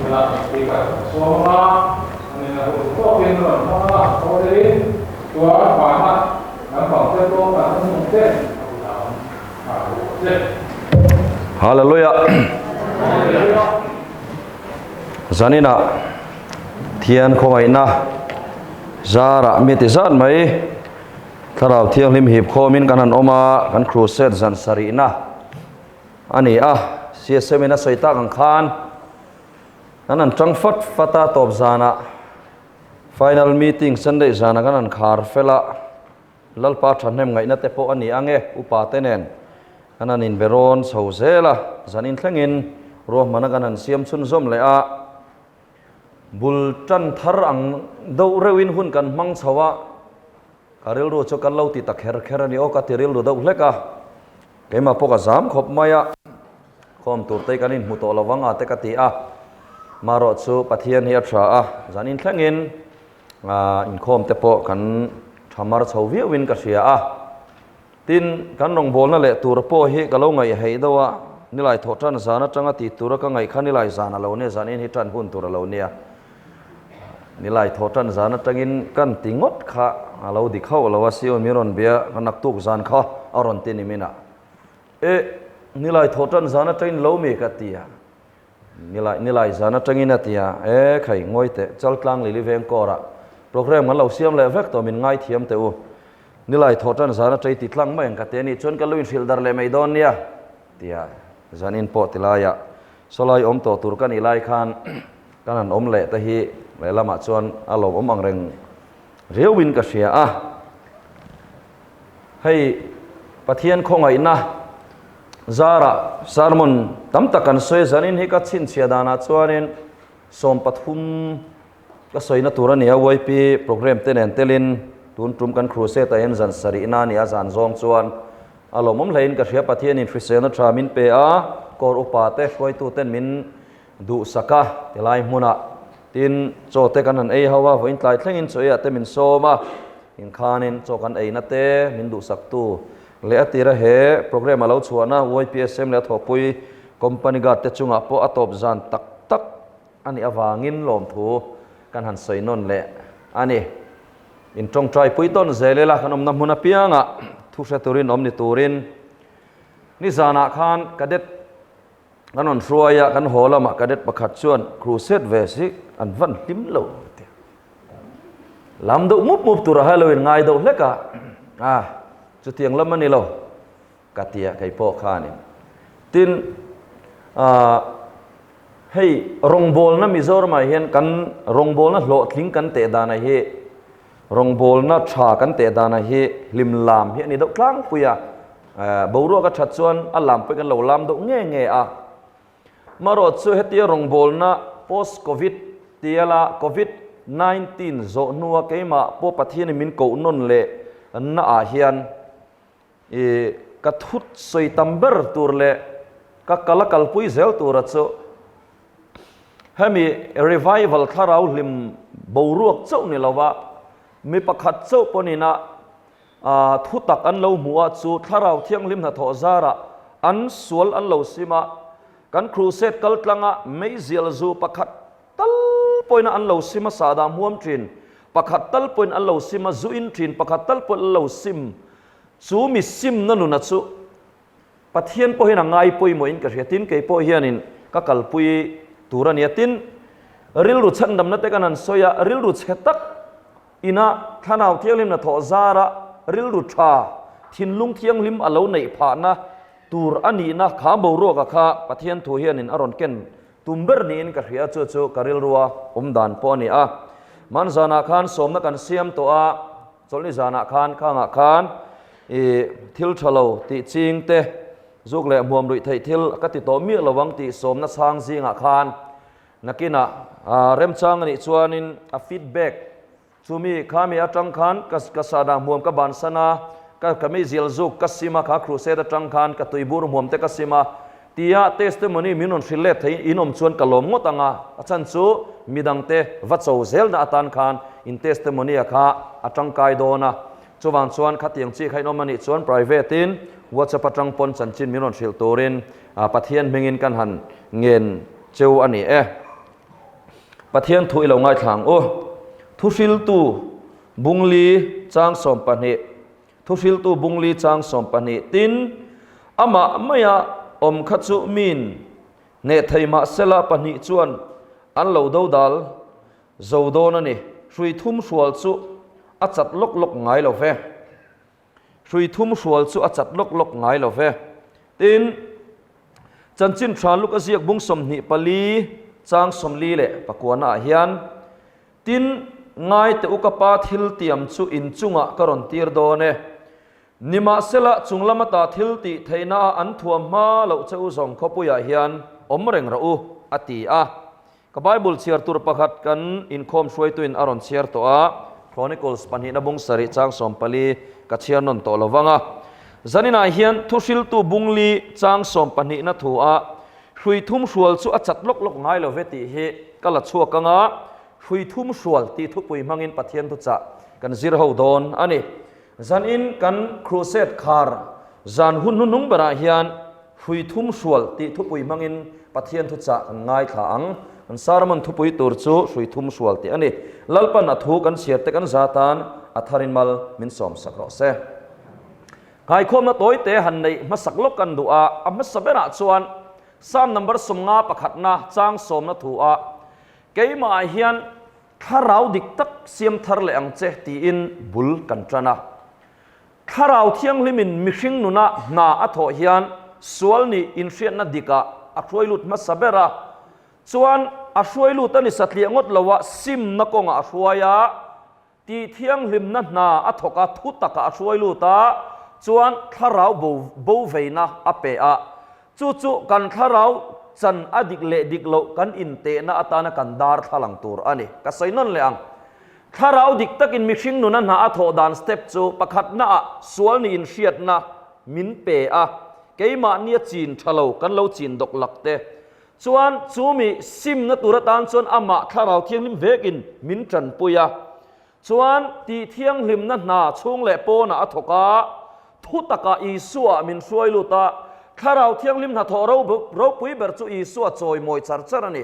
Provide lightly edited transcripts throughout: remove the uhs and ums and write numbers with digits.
Kan sawm anga, a nena hun tawkin rawn hmang a, thaw telin chuan vana kan bang te pawh kan awm nung te a bulah awm nghal bawk ang che. Hallelujah. Zaninah Thian khawngaihna zarah mi ti zat mai Thlarau Thianghlim hip khawmin kan han awm a, kan crusade zan sarihna a ni a, CSM in a sawi tak ang khan Kan han tang fat fat a, tawp zanah final meeting Sunday zanah kan han khar fel a, Lalpa thahnem ngaihna te pawh a ni ang e, upa te nen kan han inbe rawn chho zel a, zan inthlengin ruahmana kan han siam chhunzawm leh a, bul tan thar ang deuh reuhin hun kan hmang chho a, ka rilru chu kan lo ti ta kher kher a ni aw ka ti rilru deuh hlek a, keimah pawh ka zam khawp mai a. Khawm tur te kan inhmu tawh lo vang a te ka ti a, marawh chu Pathian hi a tha a, zan in thlengin inkhawm te pawh kan tha mar chho viauin ka hria a. Tin, kan rawngbawlna leh tur pawh hi ka lo ngaihheih deuh a, nilai thawh tan zan atanga tih tura ka ngaih kha nilai zan a lo nia, zan in hi tan hun tur a lo nia. Nilai thawh tan zan atangin kan ti ngawt kha a lo dik hauh lo a, Sion min rawn bia ka naktuk zan kha a rawn ti ni minah. E, nilai thawh tan zan atangin lo mi ka ti a, nilai nilai zan atangin a ti a, e khai ngawi teh Chaltlang Lili veng kawrah program kan lo siam leh vek tawh min ngaithiam teh u, nilai thawh tan zan atang i ti tlang mai ang ka ti a nih chuan ka lu inhrilh dar leh mai dawn nia ti a, zan in pawh ti laiah sawlai awm tawh tur ka nih lai khan kan han awm leh te hi lehlamah chuan a lawmawm ang reng riauin ka hria a. Hei Pathian khawngaihna zarah sermon tam tak kan sawi zanin hi ka chhinchhiah danah chuanin 13 ka sawina tur a ni a YP program te nen telin tun tum kan crusade ah hian zan sarihna a ni a zan zawng chuan a lawmawm hlein ka hria Pathianin hriselna tha min pe a kawr upa te hruaitu ten min duhsak a tilai hmunah Tin, chaw te kan han ei ho a, vawiin tlai thlengin chaw eiah te min sawm a, inkhanin chaw kan eina te min duhsaktu leh a tira he programme a lo chhuahna YPSM leh a thawhpui company guard te chungah pawh a tawp zan tak tak a nih avangin lawmthu kan han sawi nawn leh a ni. In tawngtai pui tawn zel ila kan awmna hmun apiangah thu hre turin awm ni turin nizanah khan cadet Kan rawn hruai a, kan haw lamah cadet pakhat chuan crusade ve si an van hlim lo ti a. Lam deuh mup mup tur a hai lo in ngai deuh hlek a, a chutiang lam a ni lo ka ti a kei pawh khanin. Tin, ah hei rawngbawlna Mizoramah hian kan rawngbawlna hlawhtling kan teh danah hi rawngbawlna tha kan teh danah hi hlim lam hi a ni deuh tlangpui a. Boruak a that chuan a lam pawh kan lo lam deuh nge nge a. Marawh chu hetia rawngbawlna post covid tiala covid 19 zawh hnua keimah pawh Pathianin min koh nawn leh na ah hian i ka thut sawi tam ber tur leh ka kal a kalpui zel tura chu hemi revival thlarau hlim boruak chauh ni lova mi pakhat chauh pawhin a A thutak an lo hmuh a chu Thlarau Thianghlim hnathawh zarah an sual an lo sim a, kan crusade kal tlanga meizial zu pakhat tal pawhin an lo sim a sahdah hmuam thin, pakhat tal pawhin an lo sim a zu in thin, pakhat tal pawhin an lo sim chu mi simna nuna chu Pathian pawhin a ngai pawimawhin ka hria tin kei pawh hianin ka kalpui tur a nia tin rilru chhandamna te kan han sawi a rilru chhe tak Ina Thlanau Thianghlim hnathawh zara rilru tha, thinlung thianghlim a lo neih phahna tur a nihna kha boruaka kha Pathian thu hianin a rawn ken tum ber niin ka hria chu chu ka rilrua awm dan pawh a ni a. Hman zanah khan sawmna kan siam tawh a, chawlhni zanah khan khangah khan i thil tha lo tih ching te, zuk leh hmuam ruih theih thil ka ti tawh miah lo ang tih sawmna chhang zingah khan Nakinah remchang a nih chuanin a feedback chumi khami atang khan ka ka sahdah hmuam ka bansan a, ka ka meizial zuk ka sim a, kha crusade atang khan ka tuibur hmuam te ka sim a tia testimony min rawn hrilh let thei in awm chuan ka lawm ngawt ang a, a chhan chu midangte va cho zelna atan khan in testimony a kha a tangkai dawn a, chuvang chuan khatiang chi kha in awm a nih chuan private in WhatsApp atang pawn chanchin min rawn hrilh turin Pathian hmingin kan han ngen cheu a ni e. Pathian thu i lo ngaithla ang u. Thuhriltu bungli chang 12 Thuhriltu bungli chang 12 Tin, amah maia awm kha chu min hneh thei mahsela pahnih chuan an lo dodal zo dawn a ni. Hrui thum hrual chu a chat lawk lawk ngai lo ve. Hrui thum hrual chu a chat lawk lawk ngai lo ve. Tin, Chanchin Tha Luk a ziak bung 24 chang 49 ah hian, Tin, ngai teh u ka pa thil tiam chu in chungah ka rawn tir dawn e. Nimahsela, chung lama ta thil tih theihna a an thuam hma loh che u zawng khawpuiah hian awm reng rawh u, a ti a. Ka Bible chhiar tur pakhat kan inkhawm hruaituin a rawn chhiar tawh a, Chronicles pahnihna bung sarih chang 14 ka chhiar nawn tawh lo vang a. Zaninah hian thuhriltu bungli chang sawmpahnihna thu a hrui thum hrual chu a chat lawk lawk ngai lo ve tih hi ka la chhuak ang a, hrui thum hrual tih thupui hmangin Pathian thuchah kan zir ho dawn a ni. Zanin kan Crusade khar zan hun hnuhnung berah hian Hrui thum hrual tih thupui hmangin Pathian thuchah kan ngaithla ang. Kan sermon thupui tur chu hrui thum hrual tih a ni. Lalpan a thu kan chhiar te kan za tan a tharin mal min sawm sak rawh se. Nghaikhawmna tawi te han neih hmasak lawk kan duh a, a hmasa berah chuan Psalm number 50 pakhatna chang sawmna thu a keimahah hian thlarau dik tak siam thar leh ang che tiin bul kan tan a. Thlarau Thianghlimin mihring nuna hna a thawh hian sual nih inhriatna dikah a hruai lut hmasa ber a, chuan a hruai lut a ni satliah ngawt lo a, simna kawngah a hruai a, tih thianghlimna hna a thawk a, thu takah a hruai lut a, chuan thlarau bo bo veina a pe a, chu chu kan thlarau chan a dik leh dik loh kan intehna atana kan darthlalang tur a ni. Ka sawi nawn leh ang. Thlarau dik takin mihring nuna hna a thawh dan step chu pakhatnaah sual niin hriatna min pe a, keimahnia chin tha lo kan lo chin dawk lak te chuan chu mi simna tur atan chuan amah Thlarau Thianghlim vekin min tanpui a, chuan tih thianghlimna hna chhung leh pawnah a thawk a, thu takah Isua min hruai lut a, Thlarau Thianghlim hnathawh ropui ber chu Isua chawimawi char char a ni.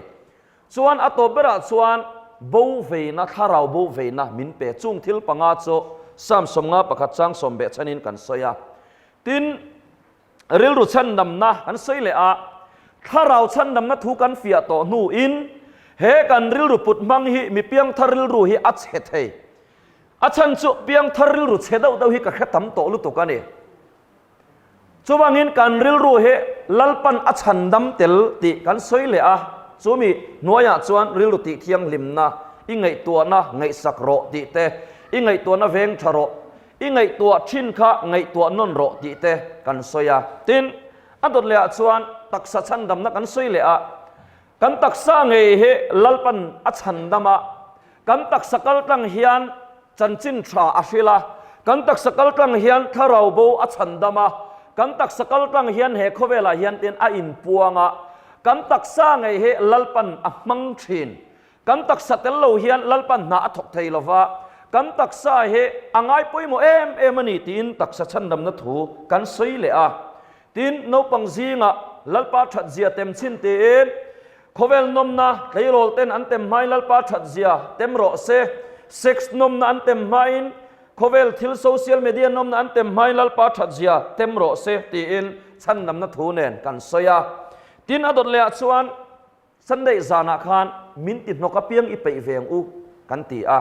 Chuan a tawp berah chuan bo veina, thlarau bo veina min pe. Chung thil panga chu Psalm 51 chang sawm beh chhanin kan sawi a. Tin, rilru chhandamna kan sawi leh a, thlarau chhandamna thu kan fiah tawh hnuin he kan rilru put hmang hi mi piangthar rilru hi a chhe thei. A chhan chu piangthar rilru chhe deuh deuh hi ka hre tam tawh lutuk a ni. Chuvangin kan rilru hi Lalpan a chhandam tel tih kan sawi leh a, chumi hnuaiah chuan rilru tih thianghlimna, i ngaihtuahna ngaihsak rawh tih te, i ngaihtuahna veng tha rawh, i ngaihtuah thin kha ngaihtuah nawn rawh tih te kan sawi a. Tin, a dawt lehah chuan taksa chhandamna kan sawi leh a, kan taksa ngei hi Lalpan a chhandam a, kan taksa kaltlang hian Chanchin tha a hrilh a, kan taksa kaltlang hian thlarau bo a chhandam a, kan taksa kaltlang hian he khawvelah hian tin a inpuang a, kan taksa ngei hi Lalpan a hmang thin. Kan taksa tel lo hian Lalpan hna a thawk thei lo va, kan taksa hi a ngai pawimawh em em a ni tiin taksa chhandamna thu kan sawi leh a. Tin, naupang zingah Lalpa thatzia tem chhin tiin Khawvel nawmna tleirawl ten an tem hmain Lalpa that zia tem rawh se, sex nawmna an tem hmain khawvel thil social media nawmna an tem hmain Lalpa that zia tem rawh se tiin chhandamna thu nen kan sawi a. Tin a dawt leh ah chuan Sunday zanah khan min ti hnawk apiang i peih ve ang u kan ti a.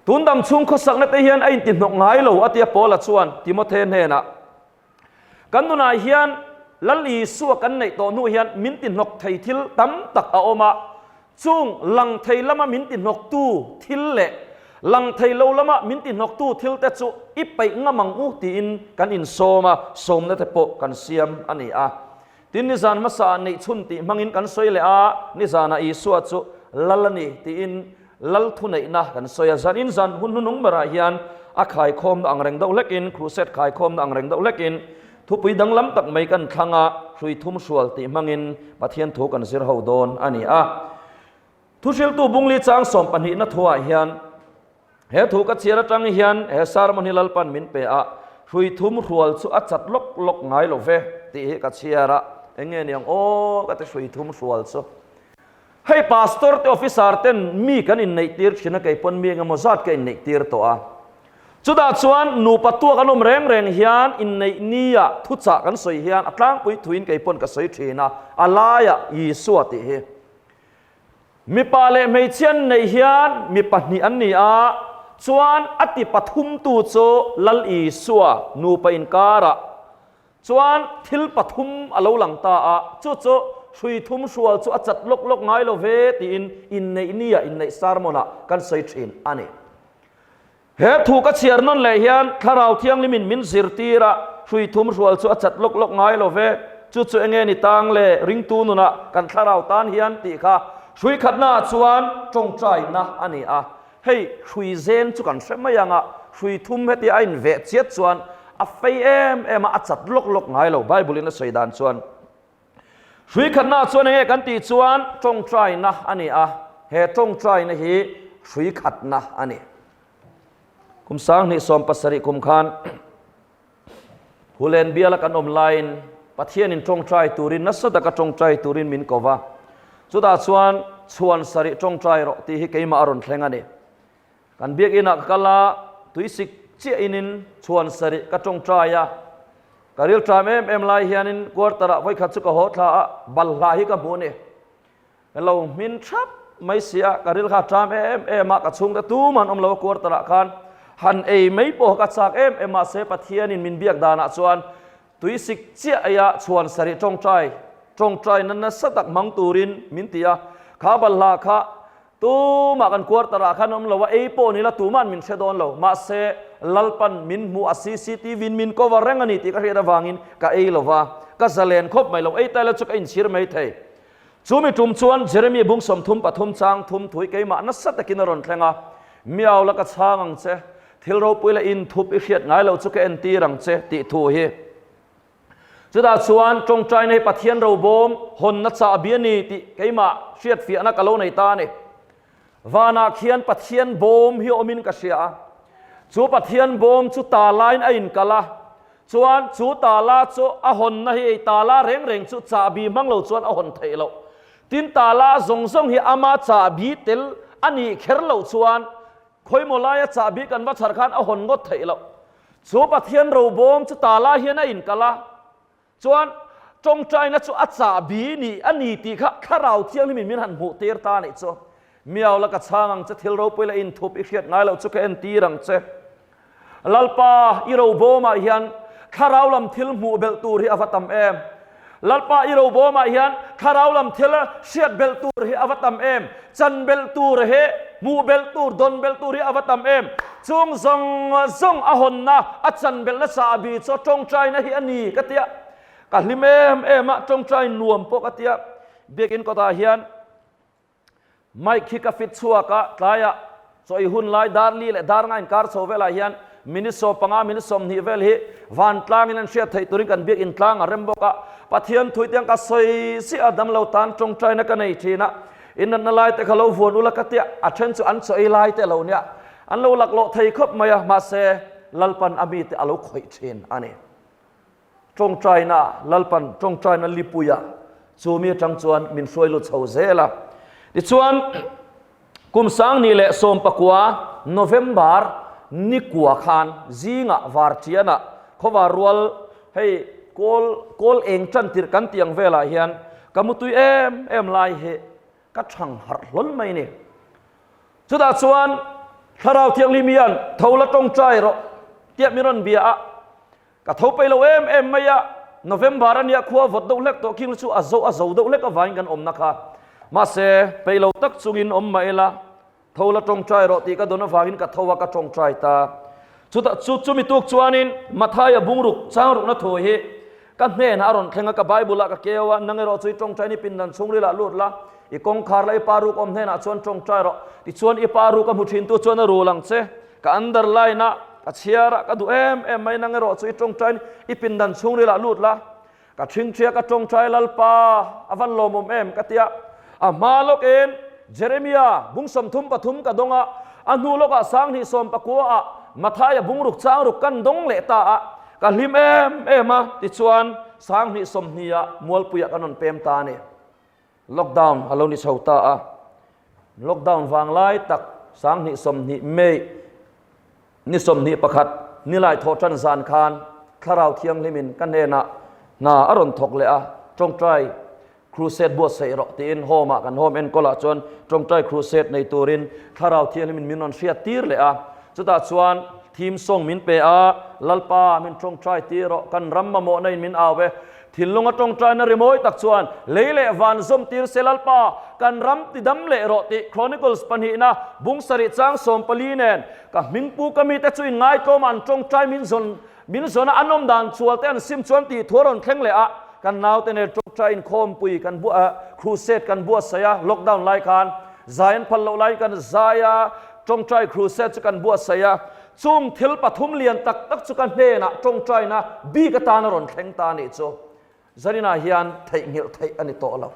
Tun dam chhung khawsakna te hian a inti hnawk ngai lo a tia Paula chuan Timothe hnenah Kan nunah hian Lal Isua kan neih tawh hnu hian min ti hnawk thei thil tam tak a awm a, chung lang thei lama min ti hnawktu thil leh lang thei lo lama min ti hnawktu thil te chu i peih ngam ang u tiin kan insawm a, sawmna te pawh kan siam a ni a. Tin, nizan hmasa ah neih chhun tih hmangin kan sawi leh a, nizanah Isua chu Lal a ni tiin Lal thuneihna kan sawi a. Zanin zan hun hnunung berah hian a khaikhawmna ang reng deuh hlekin, crusade khaikhawmna ang reng deuh hlekin thupui danglam tak mai kan thlang a, hrui thum hrual tih hmangin Pathian thu kan zir ho dawn a ni a. Thuhriltu Bungli chang 12na thuah hian he thu ka chhiar atang hian he sermon hi Lalpan min pe a, hrui thum hrual chu a chat lawk lawk ngai lo ve tih hi ka chhiar a, eng nge niang aw ka ti hrui thum hrual chu. Hei pastor te officer ten mi kan inneih tir thin a, kei pawn mi engemaw zat ka inneih tir tawh a. Chutah chuan nupa tuak an awm reng reng hian inneih nia thuchah kan sawi hian a tlangpui thuin kei pawn ka sawi thin a, a laiah Isua tih hi. Mipa leh hmeichhia an neih hian mi pahnih an ni a, chuan a ti pathumtu chu Lal Isua nupa inkarah chuan thil pathum a lo lang ta a, chu chu hrui thum hrual chu a chat lawk lawk ngai lo ve tiin inneih nia inneih sermon-ah kan sawi thin a ni. He thu ka chhiar nawn leh hian Thlarau Thianghlimin min zirtir a, hrui thum hrual chu a chat lawk lawk ngai lo ve, chu chu enge ni tang le ringtu nunah kan thlarau tan hian tih kha hrui khatnaah chuan tawngtaina a ni a, hei hrui zen chu kan hre mai ang a, hrui thum hetia a inveh chiat chuan a fei em em a, a chat lawk lawk ngai lo Bible-in a sawi dan chuan. Hrui khatnaah chuan enge kan tih chuan tawngtaina a ni a, he tawngtaina hi hrui khatna a ni. Kum 2017 kum khan Hulen biala kan awm laiin Pathianin tawngtai turin nasa taka tawngtai turin min ko va, chutah chuan chhuan sarih tawngtai rawh tih hi keimah a rawn thleng a ni. Kan biakinah ka kal a, tuisik chiah inin chhuan sarih ka tawngtai a, Ka rilṭam em em lai hianin quarter-ah vawikhat chu ka haw thla a, balhla hi ka hmu a ni. Ka lo hmin ṭhap mai si a, ka ril kha a ṭam em em a, ka chhungte tuman awm lo a quarter-ah khan han ei mai pawh ka chak em em mahse Pathianin min biak danah chuan tuisik chiah eia chhuan sarih ṭawngṭai ṭawngṭaina nasa tak hmang turin min ti a, kha balhla kha Tumah kan quarter ah khan awm lo a, ei pawh ni la tuma'n min hre dawn lo. Mahse, Lalpan min hmuh a cctv in min cover reng a ni tih ka hriat avangin ka ei lo va, ka zalen khawp mai lo. Ei ta ila chu ka inchhir mai thei. Chu mi tum chuan Jeremy bung 33 chang thum thui keimah nasa takin a rawn thleng a, Miau la ka chhang ang che, thil ropui la inthup i hriat ngai lo chu ka entir ang che tih thu hi. Chutah chuan tawngtaina hi Pathian robawm hawnna chahbi a ni tih keimah hriatfiahna ka lo nei ta a ni. Vanah khian Pathian bawm hi awmin ka hria a. Chu Pathian bawm chu talain a inkal a, chuan chu tala chu a hawnna hi ei tala reng reng chu chahbi hmang lo chuan a hawn theih loh. Tin tala zawng zawng hi ama chahbi tel a nih kher loh chuan Khawimaw laia chahbi kan va chhar khan a hawn ngawt theih loh. Chu Pathian robawm chu ta lai hian a inkal a, chuan tawngtaina chu a chahbi ni a ni tih kha Thlarau Thianghlimin min han hmuh tir ta a nih chu. Miau la ka chhang ang che, thil ropui la inthup i hriat ngai loh chu ka entir ang che. Lalpa, i robawmah hian thlarau lam thil hmuh belh tur hi a va tam em! Lalpa, i robawmah hian thlarau lam thil hriat belh tur hi a va tam em! Chan belh tur hi, hmuh belh tur, dawn belh tur hi a va tam em! Chung zawng zawng a hawnna, a chan belhna chahbi chu tawngtaina hi a ni ka ti a. Ka hlim em em a, tawngtai nuam pawh ka ti a. Biakin kawtah hian Mic hi ka fit chhuak a, tlaiah chawi hun lai dar li leh dar nga inkar chho velah hian minute 15, minute 20 vel hi vantlangin an hriat theih turin kan biak intlang a rem bawk a. Pathian thui te ang ka sawi chiah a, damlo tan tawngtaina ka nei thin a, innatna lai te kha lo vuan ula ka tia, a then chu an chaw ei lai te lo nia, an lo laklawh thei khawp mai a, mahse Lalpan a mite a lo khawih thin a ni. Tawngtaina, Lalpan tawngtaina lipuia chu mi atang chuan min hruai lut chho zel a. Tichuan, kum 2019 November nikua khan zingah Vartianah khawvar rual hei kawl kawl eng tan tirh kan tih ang velah hian ka mutui em em lai hi ka thang harh hlawn mai ni. Chutah chuan Thlarau Thianghlim hian tho la tawngtai rawh tiah min rawn bia a. Ka tho peih lo em em mai a, November a nia khua vawt deuh hlek tawh khing chu a zo a zo deuh hlek avangin kan awmna kha. Mahse, peih lo tak chungin awm mah ila, tho la tawngtai rawh tih ka dawn avangin ka tho a, ka tawngtai ta. Chutah chu chumi tuk chuanin Mathaia bungruk changrukna thu hi ka hnenah a rawn thleng a, ka Bible-ah ka keu a, nang erawh chu i tawngtain i pindan chhungrilah lut la, i kawngkhar la i pa ruk awm hnenah chuan tawngtai rawh, tichuan i pa ruk a hmu thintu chuan a rul ang che. Ka underline a, ka chhiar a, ka duh em em mai nang erawh chu i tawngtain i pindan chhungrilah lut la, ka thingthia ka tawngtai Lalpa a van lawmawm em ka ti a, a hma lawkin Jeremia bung 33 ka dawng a, a hnu lawkah 2019 ah Mathaia bungruk changruk kan dawng leh ta a, ka hlim em em a, tichuan 2020 ah Mualpuiah kan rawn pem ta a ni. Lockdown a lo ni chho ta a, lockdown vang lai tak 20 20 May ni 21 nilai thawh tan zan khan Thlarau Thianghlimin ka hnenah hna a rawn thawk leh a, tawngtai crusade buatsaih rawh tiin home ah kan home enkawl ah chuan tawngtai crusade nei turin Thlarau Thianghlimin min rawn hriat tir leh a, chutah chuan theme song min pe a, Lalpa min tawngtai tir rawh, kan ram mamawhna in min au e, Thinlunga tawngtaina rimawi tak chuan lei leh van zawm tir se Lalpa, kan ram ti dam leh rawh tih Chronicles pahnihna bung sarih chang 14 nen ka hmingpu ka mite chu inngaitawm an tawngtai min zawn min zawna an awm dan chual te an sim chuan tih thu a rawn thleng leh a, kan naute nen tawngtai inkhawmpui kan buah crusade kan buatsaih a, lockdown lai khan zai an phal loh laiin kan zai a, tawngtai crusade chu kan buatsaih a. Chung thil pathum lian tak tak chu ka hnenah tawngtaina bik atan a rawn thleng ta a nih chu. Zaninah hian theihnghilh theih a ni tawh lo.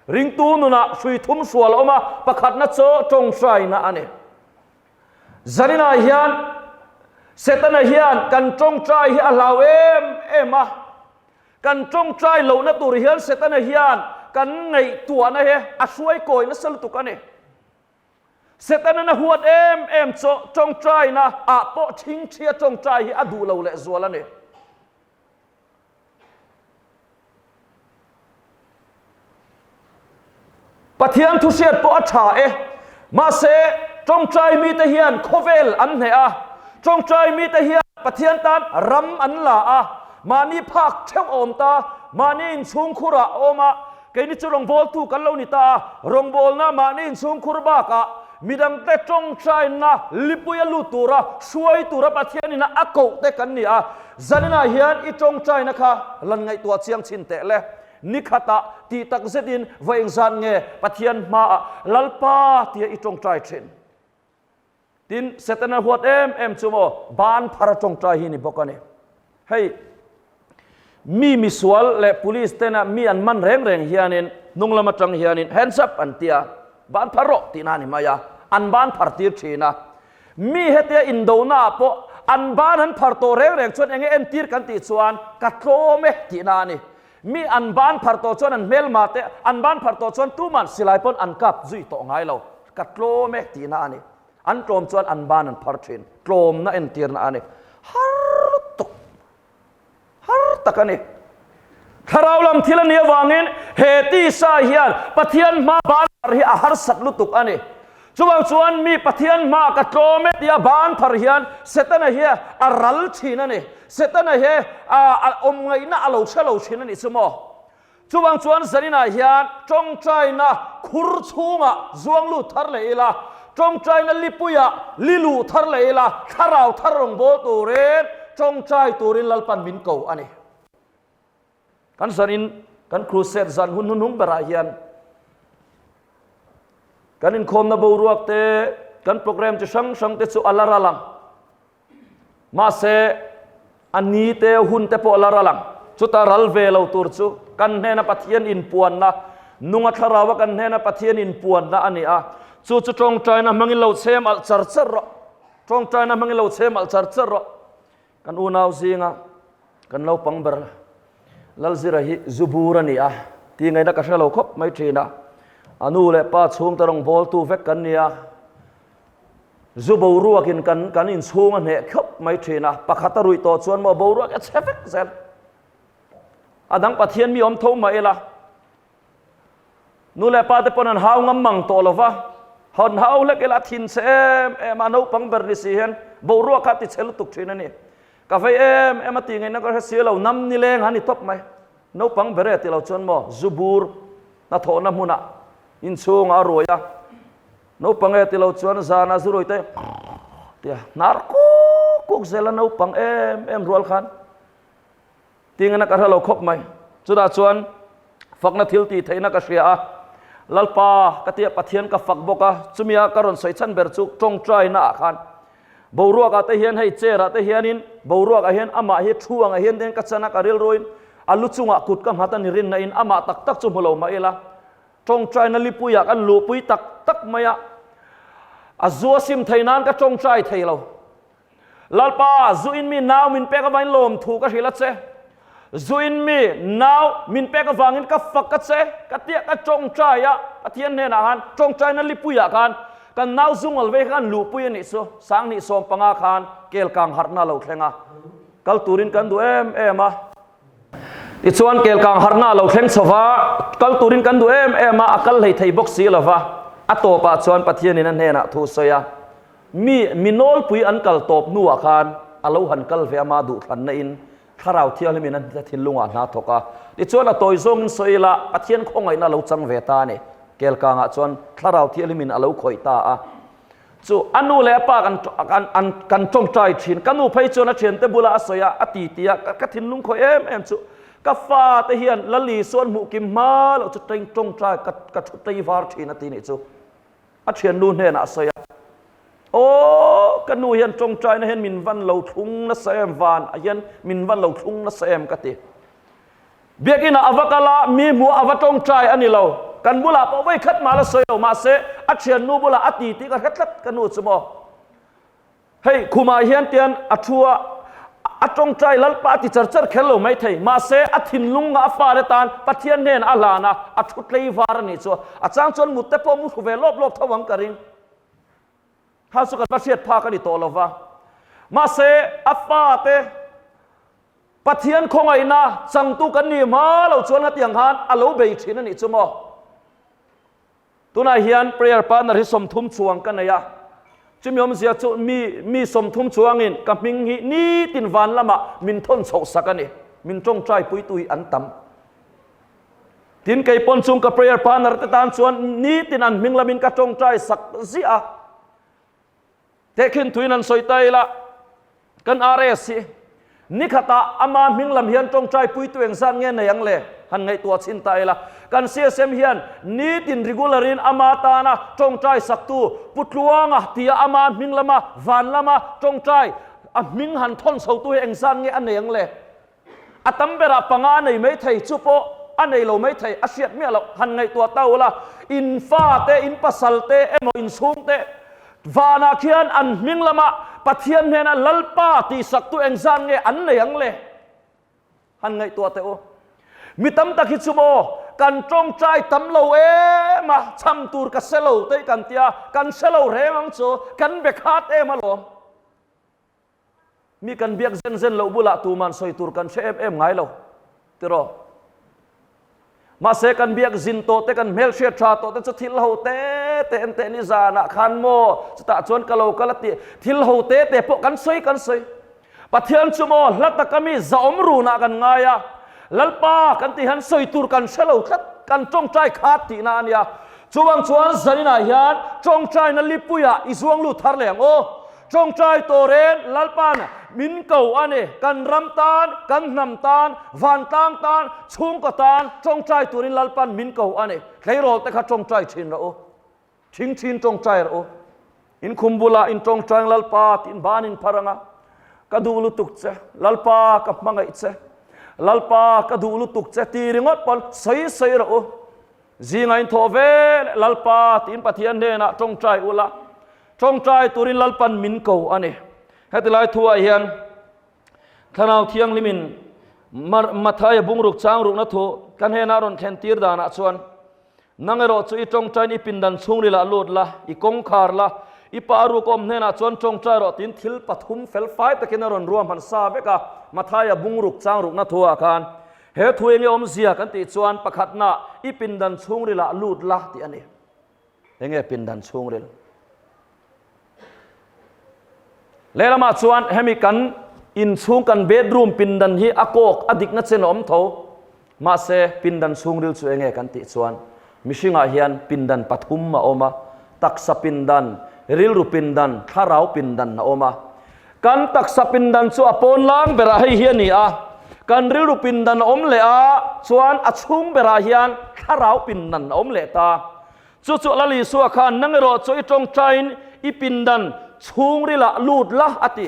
Ringtu nunah hrui thum hrual a awm a, pakhatna chu tawngtaina a ni. Zaninah hian Setana hian kan tawngtai hi a hlau em em a. Kan tawngtai lohna tur hian Setana hian kan ngaihtuahna hi a hruai kawi nasa lutuk a ni. Setanan a huat em em chaw tawngtaina ah pawh thingthia tawngtai hi a duh lo leh zual a ni. Pathian thu hriat pawh a tha e, mahse tawngtai mite hian khawvel an hneh a, tawngtai mite hian Pathian tan ram an la a, mahni phak theuh a awm ta, mahni inchhungkhurah a awm a, Keini chu rawngbawltu kan lo ni ta a, rawngbawlna mahni inchhungkhur bakah midangte tawngtaina lipui a lut tura hruai tura Pathianin a koh te kan ni a. Zaninah hian i tawngtaina kha lan ngaihtuah chiang chhin teh le. Ni khatah tih tak zetin va engzat nge Pathian hmaah Lalpa tia i tawngtai thin? Tin, Setana huat em em chu maw ban phar a tawngtai hi ni bawk a ni. Hei, mi misual leh police tena mi an man reng reng hianin hnung lam atang hianin hands up an tia, ban phar rawh tihna a ni mai a, an ban phar tir thin a. Mi hetia indona ah pawh an ban an phar tawh reng reng chuan enge entir kan tih chuan ka tlawm e tihna a ni. Mi an ban phar tawh chuan an hmelma te an ban phar tawh chuan tuman silai pawn an kap zui tawh ngai lo. Ka tlawm e tihna a ni. An tlawm chuan an ban an phar thin. Tlawmna entirna a ni. Har lutuk. Har tak a ni. Thlarau lam thil a nih avangin he tisa hian Pathian hma ban phar hi a harsat lutuk a ni. Chuvang chuan mi Pathian hma ka tlawm e tia ban phar hian Setana hi a ral thin a ni. Setana hi a awm ngaihna a lo hre lo thin a nih chu maw? Chuvang chuan zaninah hian tawngtaina khur chhungah zuang lut thar leh ila, tawngtaina lipuiah li luh thar leh ila, thlarau thar rawngbâwl turin tawngtai turin Lalpan min ko a ni. Kan zanin kan crusade zan hun hnuhnung berah hian kan inkhawmna boruak te, kan program chi hrang hrang te chu a la ral ang. Mahse, a ni te, hun te pawh a la ral ang. Chuta ral ve lo tur chu kan hnena Pathian inpuanna, nunga thlaraua kan hnena Pathian inpuanna a ni a. Chu chu tawngtaina hmangin lo chhem alh char char rawh. Tawngtaina hmangin lo chhem alh char char rawh. Kan unau zinga kan naupang ber Lalzira hi zu bur a ni a, tih ngaihna ka hre lo khawp mai thin a. A nu leh pa chhungte rawn bawltu vek kan ni a, zu boruakin kan kan inchhung a hneh khawp mai thin a, pakhat a ruih tawh chuan maw boruak a chhe vek zel. A dang Pathian mi awm tho mah ila, Nu leh pa te pawn an hau ngam mang tawh lo va, hawn hau hlek ila a thin chhe em em a, naupang ber ni si hian boruak kha a ti chhe lutuk thin a ni. Ka vei em em a tih ngaihna ka hre si lo, nam ni leng han ni tawp mai. Naupang ber e ti lo chuan maw zu bur hnathawhna hmunah inchhungah a ruai a, naupang e ti lo chuan zanah zu rui te tia hnar kuk kuk zel a naupang em em rual khan. Tingana ka hre lo khawp mai. Chutah chuan fakna thil tih theihna ka hria a, Lalpa ka tia Pathian ka fak bawk a, chumia ka rawn sawi chhan ber chu tawngtaina ah khan boruak ah te hian hei chair ah te hianin boruak ah hian amah hi thu ang ah hian ten ka chan a ka rilruin a lu chungah kut ka nghat a ni rinna in amah tak tak chu hmu lo mah ila tawngtaina lipui ah kan luhpui tak tak mai a, a zu a sim thei nan ka tawngtai thei lo. Lalpa, zu in mi nau min pek avangin lawmthu ka hrilh a che. Zuin mi nau min pek avangin ka fak a che, ka tia ka tawngtai a, Pathian hnenah khan tawngtaina lipuiah khan kan nau zungal vei kha kan luhpui a nih chu, 2015 khan kel kang harhna a lo thleng a, kal turin kan duh em em a. Tichuan kel kang harhna a lo thleng chho va, kal turin kan duh em em a, a kal hlei thei bawk si lo va, a tawpah chuan Pathianin a hnenah thu sawi a, mi mi nawlpui an kal tawp hnuah khan a lo han kal ve a, mah duhthlanna in Thlarau Thianghlimin a thinlungah hna thawk a, tichuan a tawi zawngin sawi ila Pathian khawngaihna a lo chang ve ta a ni. Kelkangah chuan Thlarau Thianghlimin a lo khawih ta a. Chu a nu leh a pa kan an kan tawngtai thin. Ka nu phei chuan a thiante bulah a sawi a, a ti ti a, ka thinlung khawih em em chu. Ka fate hian Lali sawn hmuh kim hma loh chu tawngtai ka ka thu tei var thin a ti nih chu. A thiannu hnenah a sawi a, Aw, ka nu hian tawngtaina hian min van lo thlung nasa em, van ah hian min van lo thlung nasa em ka ti. Biakinah a va kal a, mi hmuh a va tawngtai a ni lo. Kan bulah pawh vawi khat mah la sawi lo, mahse a thiannu bulah a ti tih ka hre tlat ka nu chu maw. Hei, khumah hian tian a thu a, a tawngtai Lalpa a ti char char kher lo maithei. Mahse, a thinlung a fate tan Pathian hnen a hlan a, a thu tlei var a nih chu. A chang chuan mut te pawh mu hru ve lawp lawp tho ang ka ring. Kha chu kan va hriat phak a ni tawh lo va. Mahse, a fate Pathian khawngaihna changtu kan nih hma lo chuan hetiang khan a lo bei thin a nih chu maw. Tunah hian prayer partner hi 30 chuang ka nei a, chumi awmzia chu mi mi 30 chuangin ka hming hi nitin van lamah min thawn chhoh sak a ni, min tawngtai puitu hi an tam. Tin kei pawn chung ka prayer partner te tan chuan nitin an hming lamin ka tawngtai sak ziah a. Tehkhin thuin an sawi ta ila, kan RS hi nikhatah ama hming lam hian tawngtai puitu engzat nge nei ang le? Han ngaihtuah chhin ta ila, kan CSM hian nitin regular in ama tana tawngtai saktu Pu Tluanga tia ama hming lama van lama tawngtai a hming han thawn chhotu hi engzat nge a nei ang le? A tam berah panga a nei mai thei, chu pawh a nei lo mai thei, a hriat miah loh. Han ngaihtuah ta ula, in fate, in pasalte emaw in chhungte vanah khian an hming lamah Pathian hnena Lalpa tihsaktu engzat nge an nei ang le? Han ngaihtuah teh u. Mi tam tak hi chu maw kan tawngtai tam lo em a, cham tur ka se lo te kan tia, kan se lo reng ang chu, kan be khat em alawm. Mi kan biak zen zen loh bulah tuman sawi tur kan hre em em ngai lo, tiraw? Mahse kan biak zin tawh te, kan hmelhriat tha tawh te chu thil ho te te en teh ni zanah khan maw, chutah chuan ka lo kal a tih, thil ho te te pawh kan sawi kan sawi. Pathian chu maw hla taka mi zahawm runah kan ngai a, Lalpa kan tih hian sawi tur kan hre lo tlat, kan tawngtai khat tihna a nia. Chuvang chuan zaninah hian tawngtaina lipuiah i zuang lut thar leh ang aw. Tawngtai tawrin Lalpa'n min ko a ni. Kan ram tan, kan hnam tan, vantlang tan, chhungkaw tan tawngtai turin Lalpa'n min ko a ni. Tleirawl te kha tawngtai thin rawh u. Thing thin tawngtai rawh u. In khum bulah in tawngtai ang Lalpa tiin ban in phar ang a. Ka duh lutuk che, Lalpa ka hmangaih che, Lalpa ka duh lutuk che ti ringawt pawn sawi sawi rawh u. Zingah in thawh ve leh Lalpa tiin Pathian hnenah tawngtai ula, tawngtai turin Lalpan min ko a ni. Heti lai thuah hian Thlarau Thianghlimin Mathaia bungruk chang rukna thu ka hnenah rawn thlen tir danah chuan, Nang erawh chu i tawngtaiin i pindan chhungrilah lut la, i kawngkhar la, i pa ruk awm hnenah chuan tawngtai rawh tiin thil pathum fel fai takin a rawn ruahman sa vek a, Mathaia bungruk chang rukna thuah khan. He thu enge awmzia kan tih chuan pakhatna i pindan chhungrilah lut la tih a ni. Enge pindan chhungril? Lehlamah chuan hemi kan inchhung kan bedroom pindan hi a kawk a dikna chen a awm tho. Mahse pindan chhungril chu enge kan tih chuan mihringah hian pindan pathum a awm a, taksa pindan, rilru pindan, thlarau pindan a awm a. Kan taksa pindan chu a pawn lang berah hei hi a ni a, kan rilru pindan a awm leh a, chuan a chhung berah hian thlarau pindan a awm leh ta. Chu chu Lal Isua khan nang erawh chu i tawngtaiin i pindan chhungrilah lut la a ti.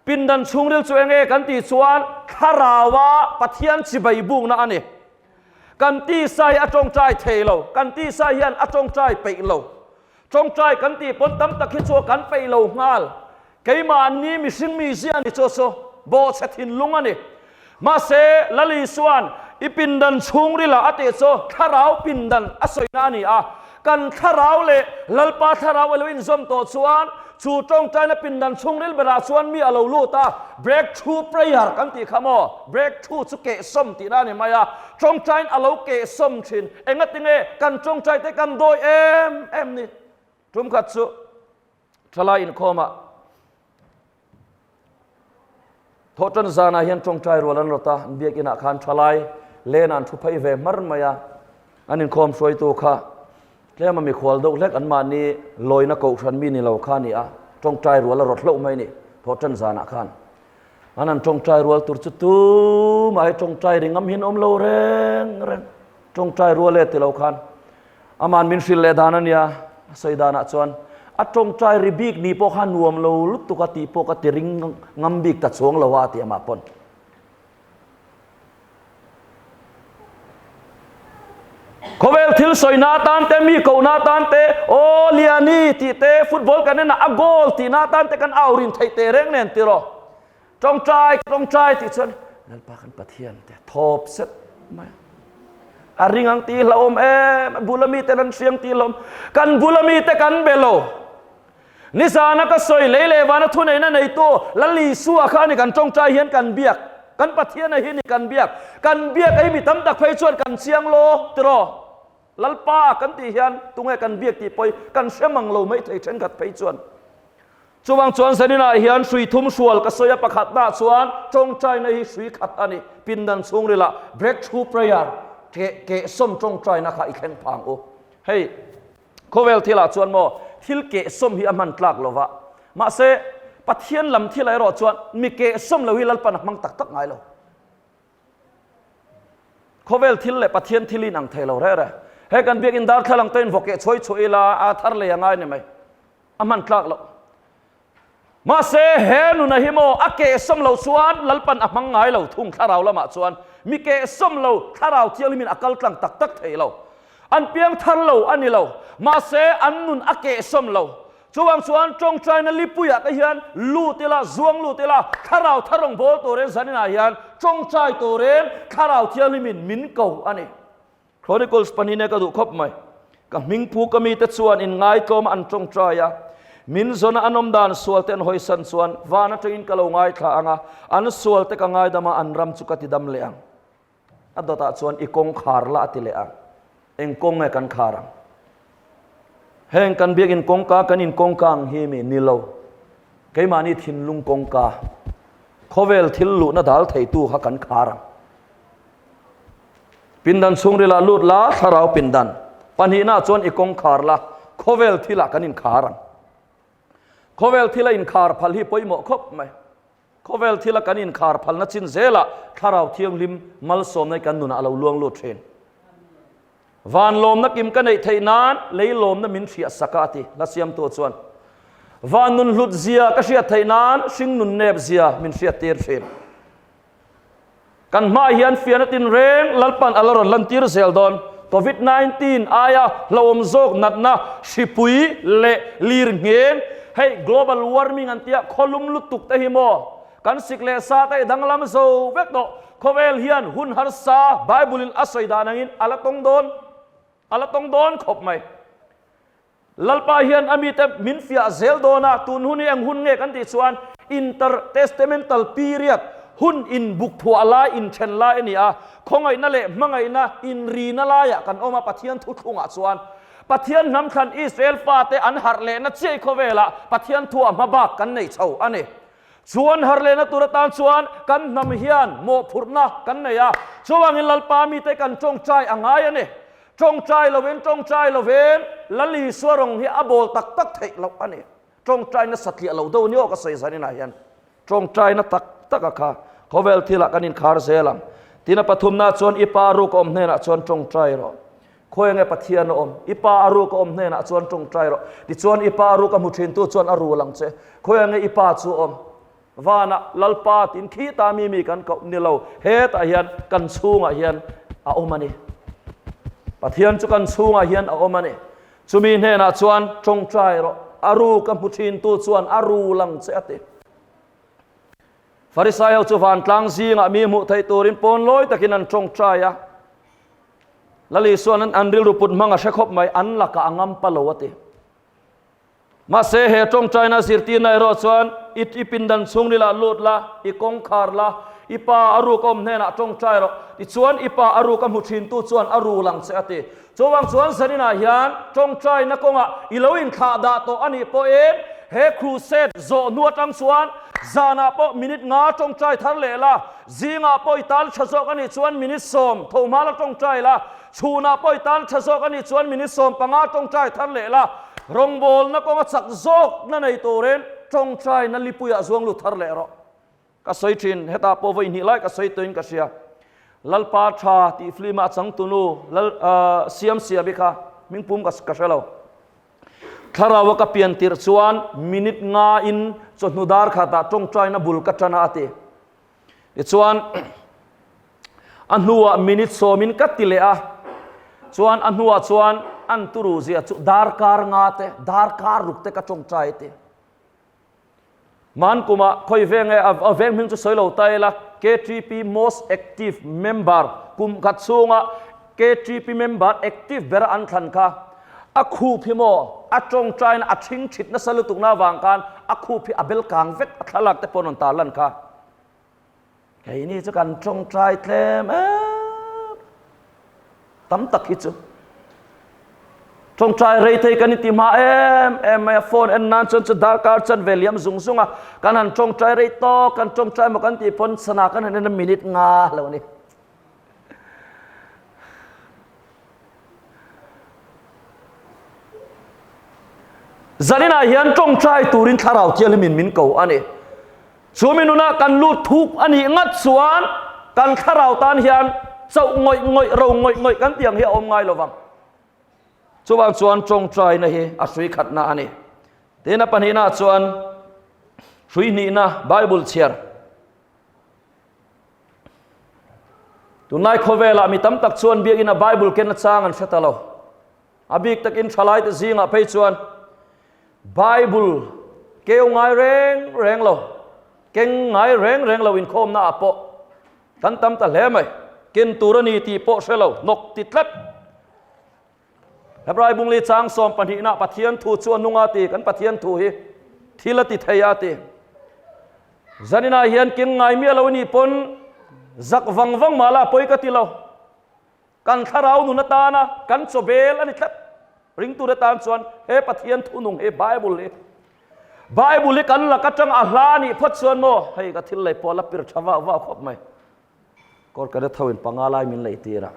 Pindan chhungril chu enge kan tih chuan thlaraua Pathian chibai bukna a ni. Kan tisa hi a tawngtai thei lo, kan tisa hian a tawngtai peih lo. Tawngtai kan tih pawn tam tak hi chu kan peih lo nghal. Keimahni mihring mi zia ni chu chu bawhchhe thinlung a ni. Mahse, Lal Isua'n i pindan chhungrilah a tih chu thlarau pindan a sawina a ni a. Kan thlarau leh Lalpa thlarau a lo inzawm tawh chuan chu tawngtaina pindan chhungril berah chuan mi a lo lut a, breakthrough prayer kan tih kha maw? Breakthrough chu kehsawm tihna a ni mai a, tawngtain a lo kehsawm thin. Engatinge kan tawngtaite kan dawi em em ni? Tumkhat chu thalai inkhawmah Thawhtan zanah hian tawngtai rual an rawt a, an biakinah khan thalai len an thu phei ve hmar mai a, an inkhawm hruaitu kha tlema mikhual deuh hlek anmahni lawina kohhran mi ni lo kha a ni a, tawngtai rual a rawt hlauh mai a ni thawhtan zanah khan. An han tawngtai rual tur chu tumah hi tawngtai ri ngam hian awm lo reng reng, tawngtai rual e ti lo khan Aman min hrilh leh dan a nia, a sawi danah chuan a tawngtai ri bik ni pawh kha nuam lo lutuk a tih pawh ka ti ring ngam bik ta chuang lo a ti amah pawn. Khawvel thil sawina atan te, mi kohna atan te, aw Liani tih te, football kan en a, a goal tihna atan te kan au rin theih teh reng nen tiraw. Tawngtai, tawngtai tih chuan Lalpa kan Pathian te thawp set mai a. A ring ang tih hlauhawm em, a bula mite an hriang tih hlauhawm. Kan bula mite kan be lo. Nizana ka sawi lei leh vana thuneihna neitu Lal Isua kha a ni kan tawngtai hian kan biak. Kan Pathian a hi ni kan biak. Kan biak a hi mi tam tak phei chuan kan chiang lo tiraw. Lalpa kan tih hian tunge kan biak tih pawh hi kan hre mang lo mai thei thenkhat phei chuan. Chuvang chuan zaninah hian hrui thum hrual ka sawi a, pakhatnaah chuan tawngtaina hi hrui khat a ni, pindan chhungrilah breakthrough prayer keh kehsawm tawngtaina kha i thleng phang u. Hei khawvel thilah chuan maw thil kehsawm hi a hman tlak lo va, mahse Pathian lam thilah erawh chuan mi kehsawm lo hi Lalpan a hmang tak tak ngai lo. Khawvel thil leh Pathian thil in ang thei lo reh reh. He kan biakin darthlalang te in vaw keh chhuai chhuah ila a thar lei a ngai ni mai. A hman tlak loh. Mahse, he nuna hi maw a kehsawm lo chuan Lalpan a hmang ngai lo thung thlarau lamah chuan mi kehsawm lo thlarau thianghlimin a kal tlang tak tak thei lo. An piang thar lo a ni lo. Mahse, an nun a kehsawm lo. Chuvang chuan tawngtaina lipuiah te hian lut ila, zuang lut ila, thlarau thar rawn bawl turin zaninah hian tawngtai turin thlarau thianghlimin min ko a ni. Chronicles pahnihna ka duh khawp mai. Ka hming phu ka mite chuan in ngaitlawm an tawngtai a, min zawna an awm dan sual te an hawisan chuan van atangin ka lo ngaithla ang a, an sual te ka ngaidam a, an ram chu ka ti dam leh ang. A dawtah chuan i kawng khar la a ti leh a, eng kawng nge kan khar ang? Heng kan biakin kawngka kan in kawngka ang hi mi ni lo. Keimahni thinlung kawngka, khawvel thil luhna dal theitu kha kan khar ang. Pindan chhungrilah lut la, thlarau pindan pahnihna chuan i kawngkhar la, khawvel thilah kan inkhar ang. Khawvel thila inkhar phal hi pawimawh khawp mai. Khawvel thila kan inkhar phalna chin zelah thlarau thianghlim malsawmna hi kan nunah a lo luang lut thin. Van lawmna kim ka neih theih nan lei lawmna min hriah sak a, a ti hla siamtu chuan. Van nun hlut zia ka hriat theih nan hring nun nep zia min hriat tir thin. Kan hmaah hian fiahna tinreng Lalpan a la rawn lantir zel dawn. Covid 19 aia hlauhawm zawk natna hripui leh lir ngheng, hei global warming an tia khawlum lutuk te hi maw kan sik leh sa te danglam zo vek tawh. Khawvel hian hun harsa Bible in a sawi dan angin a la tawng dawn, a la tawng dawn khawp mai. Lalpa hian a mite min fiah zel dawn a, tun hun hi eng hun nge kan tih chuan intertestamental period, hun inbuk thuah lai, inthen lai a ni a, khawngaihna leh hmangaihna inrina laiah kan awm a, Pathian thuthlungah chuan Pathian hnam thlan Israel fate an harh lehna chiai khawvelah Pathian thuah hmabak kan nei chho a ni. Chuan harh lehna tur atan chuan kan hnam hian mawhphurhna kan nei a, chuvangin Lalpa mite kan tawngtai a ngai a ni. Tawngtai lovin tawngtai lovin Lal Isua rawng hi a bawl tak tak theih loh a ni. Tawngtaina satliah lo deuh ni aw ka sawi zaninah hian tawngtaina tak tak a kha khawvel thilah kan inkhar zel ang. Tin a pathumna chuan i pa ruk a awm hnenah chuan tawngtai rawh. Khawi nge Pathian a awm? I pa a ruk a awm hnenah chuan tawngtai rawh. Tichuan i pa ruk a hmu thintu chuan a rul ang che. Khawi nge i pa chu a awm? Vanah Lalpa tiin khi ta mi mi kan koh ni lo, hetah hian kan chhungah hian a awm a ni. Pathian chu kan chhungah hian a awm a ni. Chumi hnenah chuan tawngtai rawh, a ru ka hmu thintu chuan a ru lang che a ti. Farisai ho chu vantlang zingah mi hmuh theih turin pawn lawi takin an tawngtai a. Lal Isuan an an rilru put hmang a hre khawp mai, an lakah a ngam pa lo a ti. Mahse he tawngtaina zirtirna erawh chuan i i pindan chhungril ah lut la, i kawngkhar la, i pa a ruk a awm hnenah tawngtai rawh, tichuan i pa a ruk a hmu thintu chuan a rul ang che a ti. Chuvang chuan zaninah hian tawngtaina kawngah i lo inthlah dah tawh a nih pawhin he crusade zawh hnu atang chuan zanah pawh minute nga tawngtai thar leh la, zingah pawh i tal tha zawk a nih chuan minute sawm tho hma la tawngtai la, chhunah pawh i tal tha zawk a nih chuan minute 15 tawngtai thar leh la, rawngbawlna kawnga chak zawkna nei turin tawngtaina lipuiah zuang lut thar leh rawh. Ka sawi thin, hetah pawh vawi hnih lai ka sawi tawhin ka hria. Lalpa tha tih film-a a changtunu Lal Siam Siabi kha hmingpum ka ka hre lo. Thlaraua ka pian tirh chuan minute nga in chawhnu dar khatah tawngtaina bul ka tan a a ti. Tichuan a hnuah minute sawmin ka ti leh a, chuan a hnuah chuan an turu zia chu darkar nga te, darkar ruk te ka tawngtai a ti. Hman kumah khawi veng nge a veng hming chu sawi lo ta ila KTP most active member kum khat chhunga KTP member active bera an thlan kha a khup hi maw a tawngtaina a thing thit nasa lutuk na avang khan a khup hi a bel kang vek a thlalak te pawh an rawn tarlan kha. Keini chu kan tawngtai tlem em tam tak hi chu tawngtai rei thei kan inti hma em em mai a phone en nan chuan chu darkar chan ve liam zung zung a kan han tawngtai rei tawk kan tawngtai maw kan tih pawn sana kan han en a minute nga lo ni Zaninah hian tawngtai turin thlarau thianghlimin min ko a ni. Chu mi nunah kan lut thuk a nih ngat chuan kan thlarau tan hian chauh ngawih ngawih, ro ngawih ngawih kan tih ang hi a awm ngai lo vang. Chuvang chuan tawngtaina hi a hrui khatna a ni. Tin a pahnihna chuan hrui hnihna Bible chhiar. Tunlai khawvelah mi tam tak chuan biakina Bible ken achang an hre ta lo. A bik takin thalaite zingah phei chuan Bible keu ngai reng reng lo, keng ngai reng reng lo inkhawmna ah pawh kan tam ta hle mai. Ken tur a ni tih pawh hre lo, hnawk ti tlat. Hebrai bungli chang sawm pahnihna Pathian thu chu a nung a ti, kan Pathian thu hi thil a ti thei a ti. Zaninah hian keng ngai miah lo a nih pawn zak vang vang mah la pawi ka ti lo. Kan thlarau nun atana kan chawbel a ni tlat. Ringtu te tan chuan he Pathian thunung hi Bible hi Bible hi kan lak atang a hla a nih phawt chuan maw hei ka thil lei pawh la pir tha vah vah khawp mai. Kawr ka tho in panga lai min lei tir a.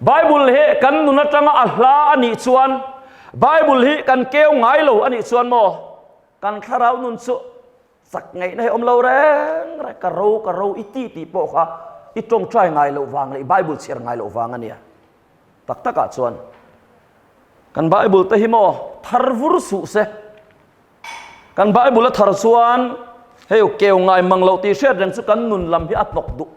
Bible hi kan nun atanga a hla a nih chuan Bible hi kan keu ngai lo a nih chuan maw kan thlarau nun chu Chak ngaihna hi awm lo reng reng, ka ro ka ro i ti tih pawh kha i tawngtai ngai loh vang leh i Bible chhiar ngai loh vang a nia. Tak takah chuan kan Bible te hi maw thar vur suh se. Kan Bible a thar chuan hei keu ngai mang loh tih hriat reng chu kan nun lam hi a hnawk duh.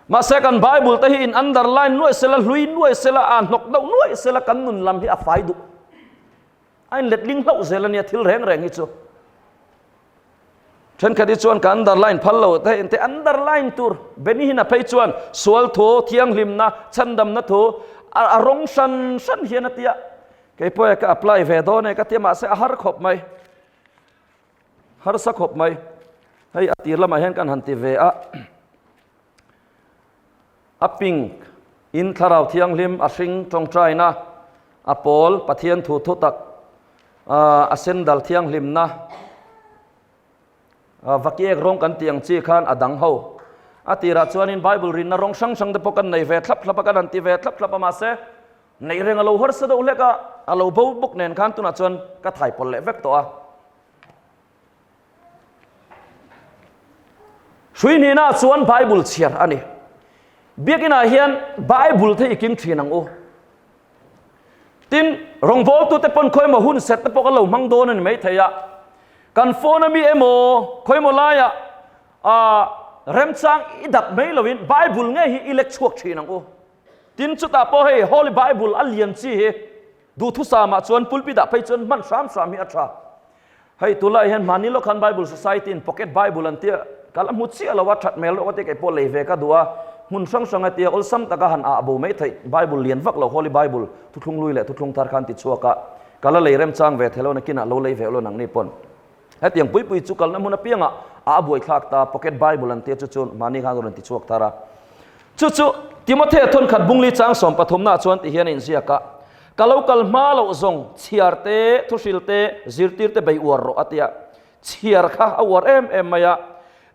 Mahse kan Bible te hi in underline nuaih sela, hlui nuaih sela, a hnawk deuh nuaih sela kan nun lam hi a fai duh. A inletling hlauh zel a nia thil reng reng hi chu. Thenkhat hi chuan ka underline phal lo te inte underline tur Benny hin a phei chuan sual thu thianghlimna chhandamna thu a rawng hran hran hian a tia kei pawh ka apply ve dawn e ka tia mahse a har khawp mai harsa khawp mai hei a tir lamah hian kan han ti ve a A pink in Thlarau Thianghlim a hring tawngtaina, a pawl Pathian thu thutak, a sendal thianghlimna, vakiek rawng kan tih ang chi khan a dang ho. A tirah chuanin Bible rinna rawng hrang hrang te pawh kan nei ve thlap thlap a, kan han ti ve thlap thlap a, mahse neih reng a lo harsa deuh hlek a, a lo bo bawk nen khan tunah chuan ka thaipawl leh vek tawh a. Hrui hnihna chuan Bible chhiar a ni. Biakinah hian Bible te i king thin ang u. Tin, rawngbawltute pawn khawimaw hun set te pawh kan lo hmang dawn a ni maithei a. Kan phone ami emaw khawimaw laiah remchang i dap mai loin Bible ngei hi i lek chhuak thin ang u. Tin, chutah pawh hei Holy Bible a lian chi hi duhthusamah chuan pulpit ah phei chuan hman hram hram hi a tha. Hei tunlai hian hmanni lawk khan Bible Society in Pocket Bible an tia ka la hmu chiah lo a, that hmel lawk a tia kei pawh lei ve ka duh a, hmun hrang hrang a tia awlsam taka han ah bo mai theih Bible lian vak lo Holy Bible thuthlung hlui leh thuthlung thar khan ti chhuak a, ka la lei remchang ve thei lo nakinah lo lei ve ulaw nangni pawn. Hetiang pui pui chu kalna hmun apiangah a buaithlak ta Pocket Bible an tia chu chu mahni khan rawn ti chhuak thar a. Chu chu Timothea thawnkhat bungli chang sawm pathumnaah chuan ti hian a inziak a, Ka lo kal hma loh zawng chhiar te, thuhril te, zirtir te bei uar rawh a tia. Chhiar kha a uar em em mai a.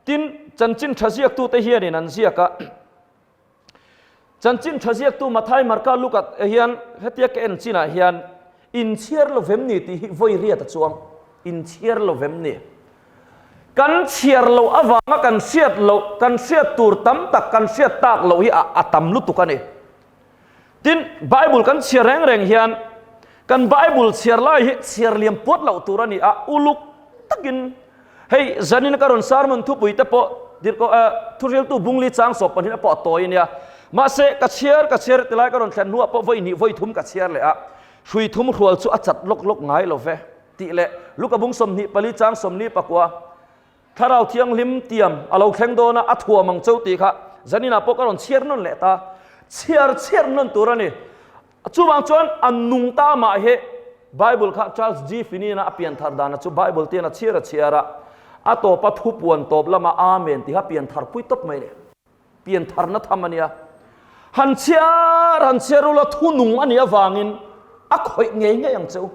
Tin, chanchin tha ziaktute hianin an ziak a. Chanchin tha ziaktu Mathai, Marka, Luka hian hetia ka en chinah hian inchhiar lo vem ni tih hi vawi riat a chuang. Inchhiar lo vem ni. Kan chhiar loh avanga kan hriat loh, kan hriat tur tam tak kan hriat tak loh hi a tam lutuk a ni. Tin, Bible kan chhiar reng reng hian kan Bible chhiar lai hi chhiar liam puat loh tur a ni a, uluk takin hei zanin ka rawn sermon thupui te pawh dirko thuhriltu bungli chang sawp pahnih pawh a tawi a nia. Mahse, ka chhiar ka chhiar tilai ka rawn thlen hnuah pawh vawi hnih vawi thum ka chhiar leh a, hrui thum hrual chu a chat lawk lawk ngai lo ve tih leh Luka bung 24 chang 44 Thlarau Thianghlim tiam a lo thleng dawn a, a thuam ang cheu tih kha zaninah pawh ka rawn chhiar nawn leh ta. Chhiar chhiar nawn tur a ni. Chuvang chuan a nung ta mah hi Bible kha Charles G. Finney-na a pian thar dana chu Bible tian a chhiar a chhiar a, a tawpa thupuan tawp lama Amen tih kha pian thar pui tawp mai ni. Pian tharna tham a nia. Han chhiar han chhiar ula thu nung a nih avangin a khawih ngei ngei ang che u.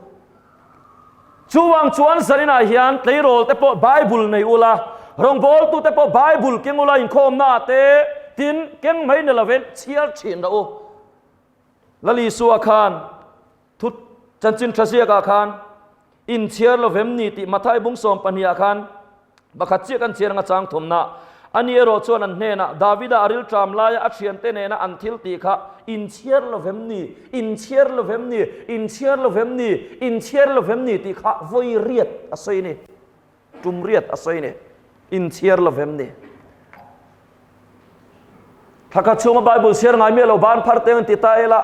Chuvang chuan zaninah hian tleirawl te pawh Bible nei ula, rawngbawltu te pawh Bible keng ula inkhawmnaah te tin keng mai ni lovin chhiar thin rawh u. Lal Isua khan thu chanchin tha ziakah khan inchhiar lo vem ni tih Mathai bung sawm pahnihah khan Pakhat chiah kan chian anga chang thawmna a ni erawh chuan an hnenah Davida a rilṭam laia a thiante nena an thil tih kha inchhiar lo vem ni, inchhiar lo vem ni, inchhiar lo vem ni, inchhiar lo vem ni tih kha vawi riat a sawi ni, tum riat a sawi ni, inchhiar lo vem ni. Thla khat chhunga Bible chhiar ngai miah lo ban phar teng an ti ta ela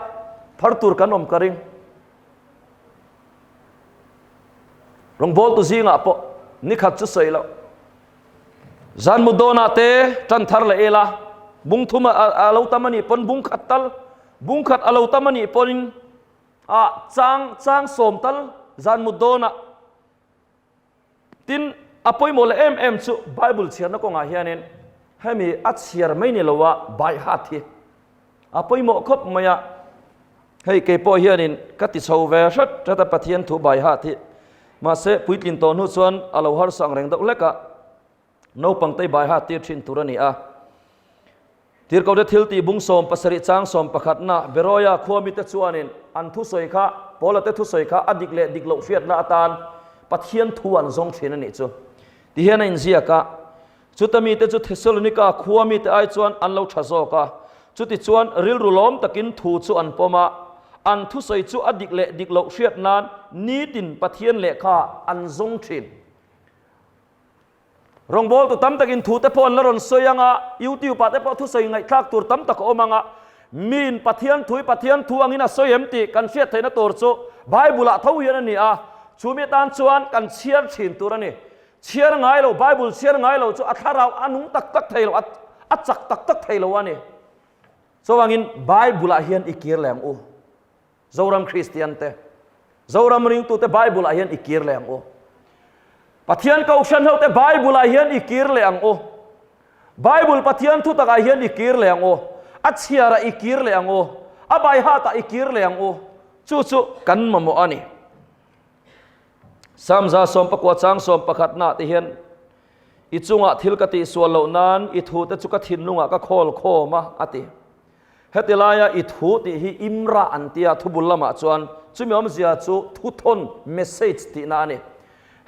phar tur kan awm ka ring. Rawngbawltu zingah pawh nikhat chu sawi loh. Zan mut dawnah te tan thar leh ila, bung thum a lo tam a nih pawn bung khat tal, bung khat a lo tam a nih pawhin a chang chang sawm tal zan mut dawnah. Tin, a pawimawh leh em em chu Bible chhiarna kawngah hianin hemi a chhiar mai ni loa baihat hi a pawimawh khawp mai a. Hei kei pawh hianin ka ti chho ve hret hret a Pathian thu baihat hi. Mahse, puitlin tawh hnu chuan a lo harsa ang reng deuh hlek a. Naupang te baihat tir thin tur a ni a. Tirhkohte thil tih bung 70 chang sawmpakhatna Beroia khua mite chuanin an thusawi kha Paula te thusawi kha a dik leh dik loh hriatna atan Pathian thu an zawng thin a nih chu. Ti hian a inziak a, Chuta mite chu Thesalonika khua mite ai chuan an lo tha zawk a, chutichuan rilru lawm takin thu chu an pawm a, an thusawi chu a dik leh dik loh hriat nan nitin Pathian lehkha an zawng thin. Rawngbawltu tam takin thu te pawh an la rawn sawi ang a, YouTube ah te pawh thusawi ngaihthlak tur tam tak a awm ang a, miin Pathian thu hi Pathian thu angin a sawi em tih kan hriat theihna tur chu Bible ah tho hian a ni a, chumi atan chuan kan chhiar thin tur a ni. Chhiar ngai lo, Bible chhiar ngai lo chu a thlarau a nung tak tak thei lo, a chak tak tak thei lo a ni. Chuvangin Bible ah hian i kir leh ang u. Zoram Kristian te, Zoram ringtute Bible ah hian i kir leh ang u. Pathian kohhran ho te Bible ah hian i kir leh ang u. Bible Pathian thu takah hian i kir leh ang u. A chhiar ah i kir leh ang u. A baihat ah i kir leh ang u. Chu chu kan mamawh a ni. Psalm 119 chang 11 te hian i chungah thil ka tihsual loh nan i thu te chu ka thinlungah ka khawl khawm a, a ti. Heti laia i thu tih hi Imra an tia thubul lamah chuan chumi awmzia chu thuthawn, message, tihna a ni.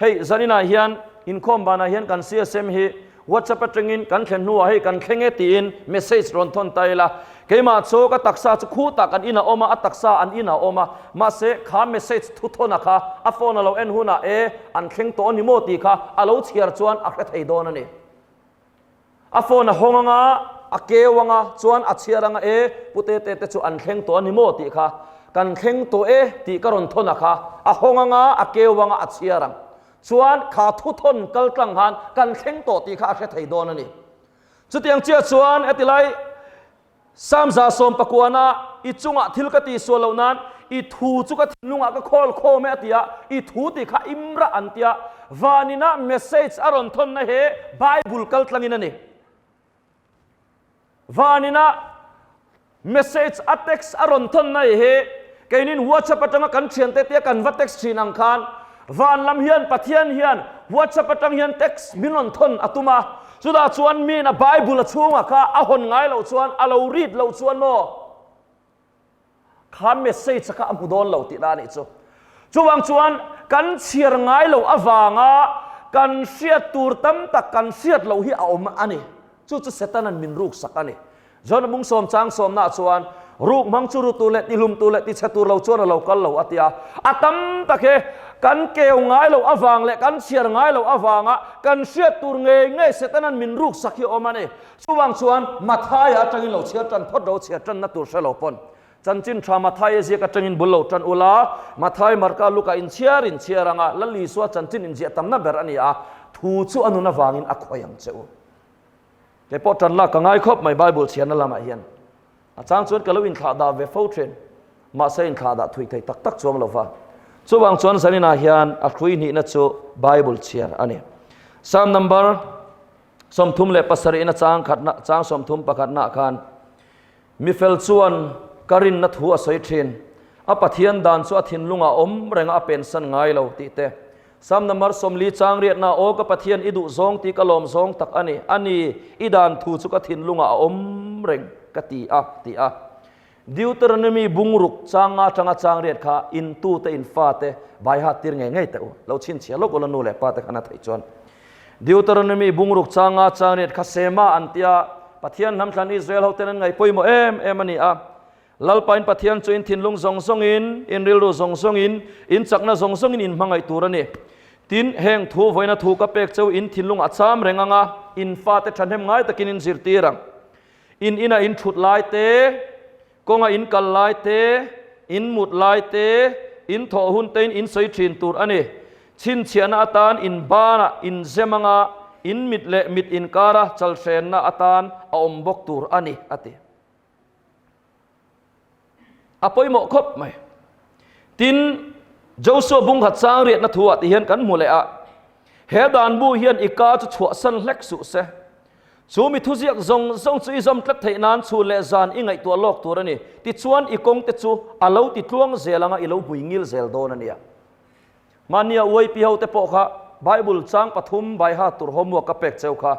Hei zaninah hian inkhawm banah hian kan CSM hi WhatsApp atangin kan thlen hnuah hei kan thleng e tiin message rawn thawn ta ila, keimah chu ka taksa chu khutah kan inah awm a, a taksa an inah awm a, mahse kha message thuthawna kha a phone a lo en hunah e an thleng tawh a ni maw tih kha a lo chhiar chuan a hre thei dawn a ni. A phone a hawng anga, a keu anga, chuan a chhiar anga e, Pu Tete te chu an thleng tawh a ni maw tih kha, kan thleng tawh e tih ka rawn thawn a kha, a hawng anga, a keu anga, a chhiar ang. Chuan kha thuthawn kal tlang han kan thleng tawh tih kha a hre thei dawn a ni. Chutiang chiah chuan hetilai Psalm 119 i chungah thil ka tihsual loh nan i thu chu ka thinlungah ka khawl khawm e a ti a, i thu tih kha Imra an ti a, vaninah message a rawn thawnna he Bible kal tlangin a ni. Vaninah message a text a rawn thawn na hi keinin WhatsApp atanga kan thiante tia kan va text thin ang khan van lam hian Pathian hian WhatsApp atang hian text min rawn thawn a tum a, chutah chuan miin a Bible a chhungah kha a hawn ngai loh chuan a lo read loh chuan maw Kha message kha a hmu dawn lo tihna a nih chu. Chuvang chuan kan chhiar ngai loh avanga kan hriat tur tam tak kan hriat loh hi a awm a ni. Chu chu Setanan min ruksak a ni. John bung sawm chang sawmnaah chuan ruk hmang chu ru tur leh tihlum tur leh tichhe tur lo chuan a lo kal lo a ti a. A tam tak hi kan keu ngai loh avang leh kan chhiar ngai loh avanga kan hriat tur ngei ngei Setanan min ruksak hi a awm a ni. Chuvang chuan Mathaia atangin lo chhiar tan phawt ro chhiar tanna tur hre lo pawn Chanchin tha Mathaia ziak atangin bul lo tan ula, Mathai, Marka, Luka inchhiar inchhiar anga Lal Isua chanchin inziah tamna ber a ni a, thu chu a nun avangin a khawi ang che u. Kei pawh tan lak ka ngai khawp mai Bible chhiarna lamah hian. A chang chuan ka lo inthlah dah ve fo thin, mahse inthlah dah thui thei tak tak chuang lo va. Chuvang chuan zaninah hian a hrui hnihna chu Bible chhiar a ni. Psalm number 37 ina chang khatna chang sawmthum pakhatna khan mifel chuan ka rinna thu a sawi thin a Pathian dan chu a thinlungah awm renga a pensan ngai lo tih te Psalm number 40 chang riatna aw ka Pathian i duh zawng tih ka lawm zawng tak ani ani i dan thu chu ka thinlungah a awm reng ka ti a ti a Deuteronomy bungruk changa tanga chang riat kha in tu te in fa te vai hat tir ngei ngei te u lo chhinchhiah lawk ula nu leh pa te khan a theih chuan Deuteronomy bungruk changa chang riat kha Sema an tia Pathian hnam thlan Israel ho ten an ngaih pawimawh em em a ni a Lalpa in Pathian chu in thinlung zawng zawngin in rilru zawng zawngin in chakna zawng zawngin in hmangaih tur a ni tin heng thu vawiina thu ka pek cheu in thinlung a cham reng anga in fate thahnem ngai takin in zirtir ang In inah in thut lai te, kawnga in kal lai te, in mut lai te, in thawh hun tein in sawi thin tur a ni. Chhinchhiahna atan in banah in zem anga in mit leh mit inkara chalhrenna atan a awm bawk tur a ni, a ti. A pawimawh khawp mai. Tin, Joshua bungkhat chang riatna thu ah ti hian kan hmu leh a, he dan bu hian i ka chu chhuahsan hlek suh se. Chu mi thuziak zawng zawng chu i zawm tlat theih nan chhun leh zan i ngaihtuah lawk tur a ni. Tichuan i kawng te chu a lo ti tluang zel anga i lo hmui ngil zel dawn a nia. Mahnia UAP ho te pawh kha Bible chang pathum baiha tur homework ka pek cheu kha.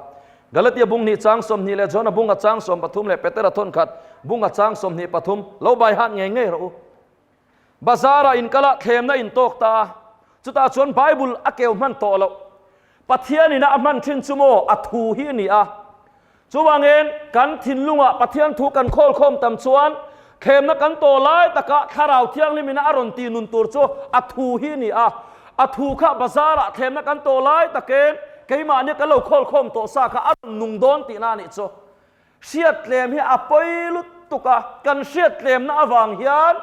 Galatia bung hnih chang 20 leh Jona bunga chang 13 leh Petera thawn khat bunga chang 23 lo baihat ngei ngei rawh u. Bazar-ah in kal a, thlemna in tawk ta a, chutah chuan Bible a keu hman tawh loh. Pathian ina a hman thin chu maw a thu hi a ni a. Chuvangin kan thinlungah Pathian thu kan khawlkhawm tam chuan thlemna kan tawh lai takah Thlarau Thianghlim ina a rawn tih nun tur chu a thu hi a ni a. A thu kha bazar-ah thlemna kan tawh lai takin keimahni kan lo khawlkhawm tawh sa kha a rawn nung dawn tihna a nih chu. Hriat tlem hi a pawi lutuk a, kan hriat tlemna avang hian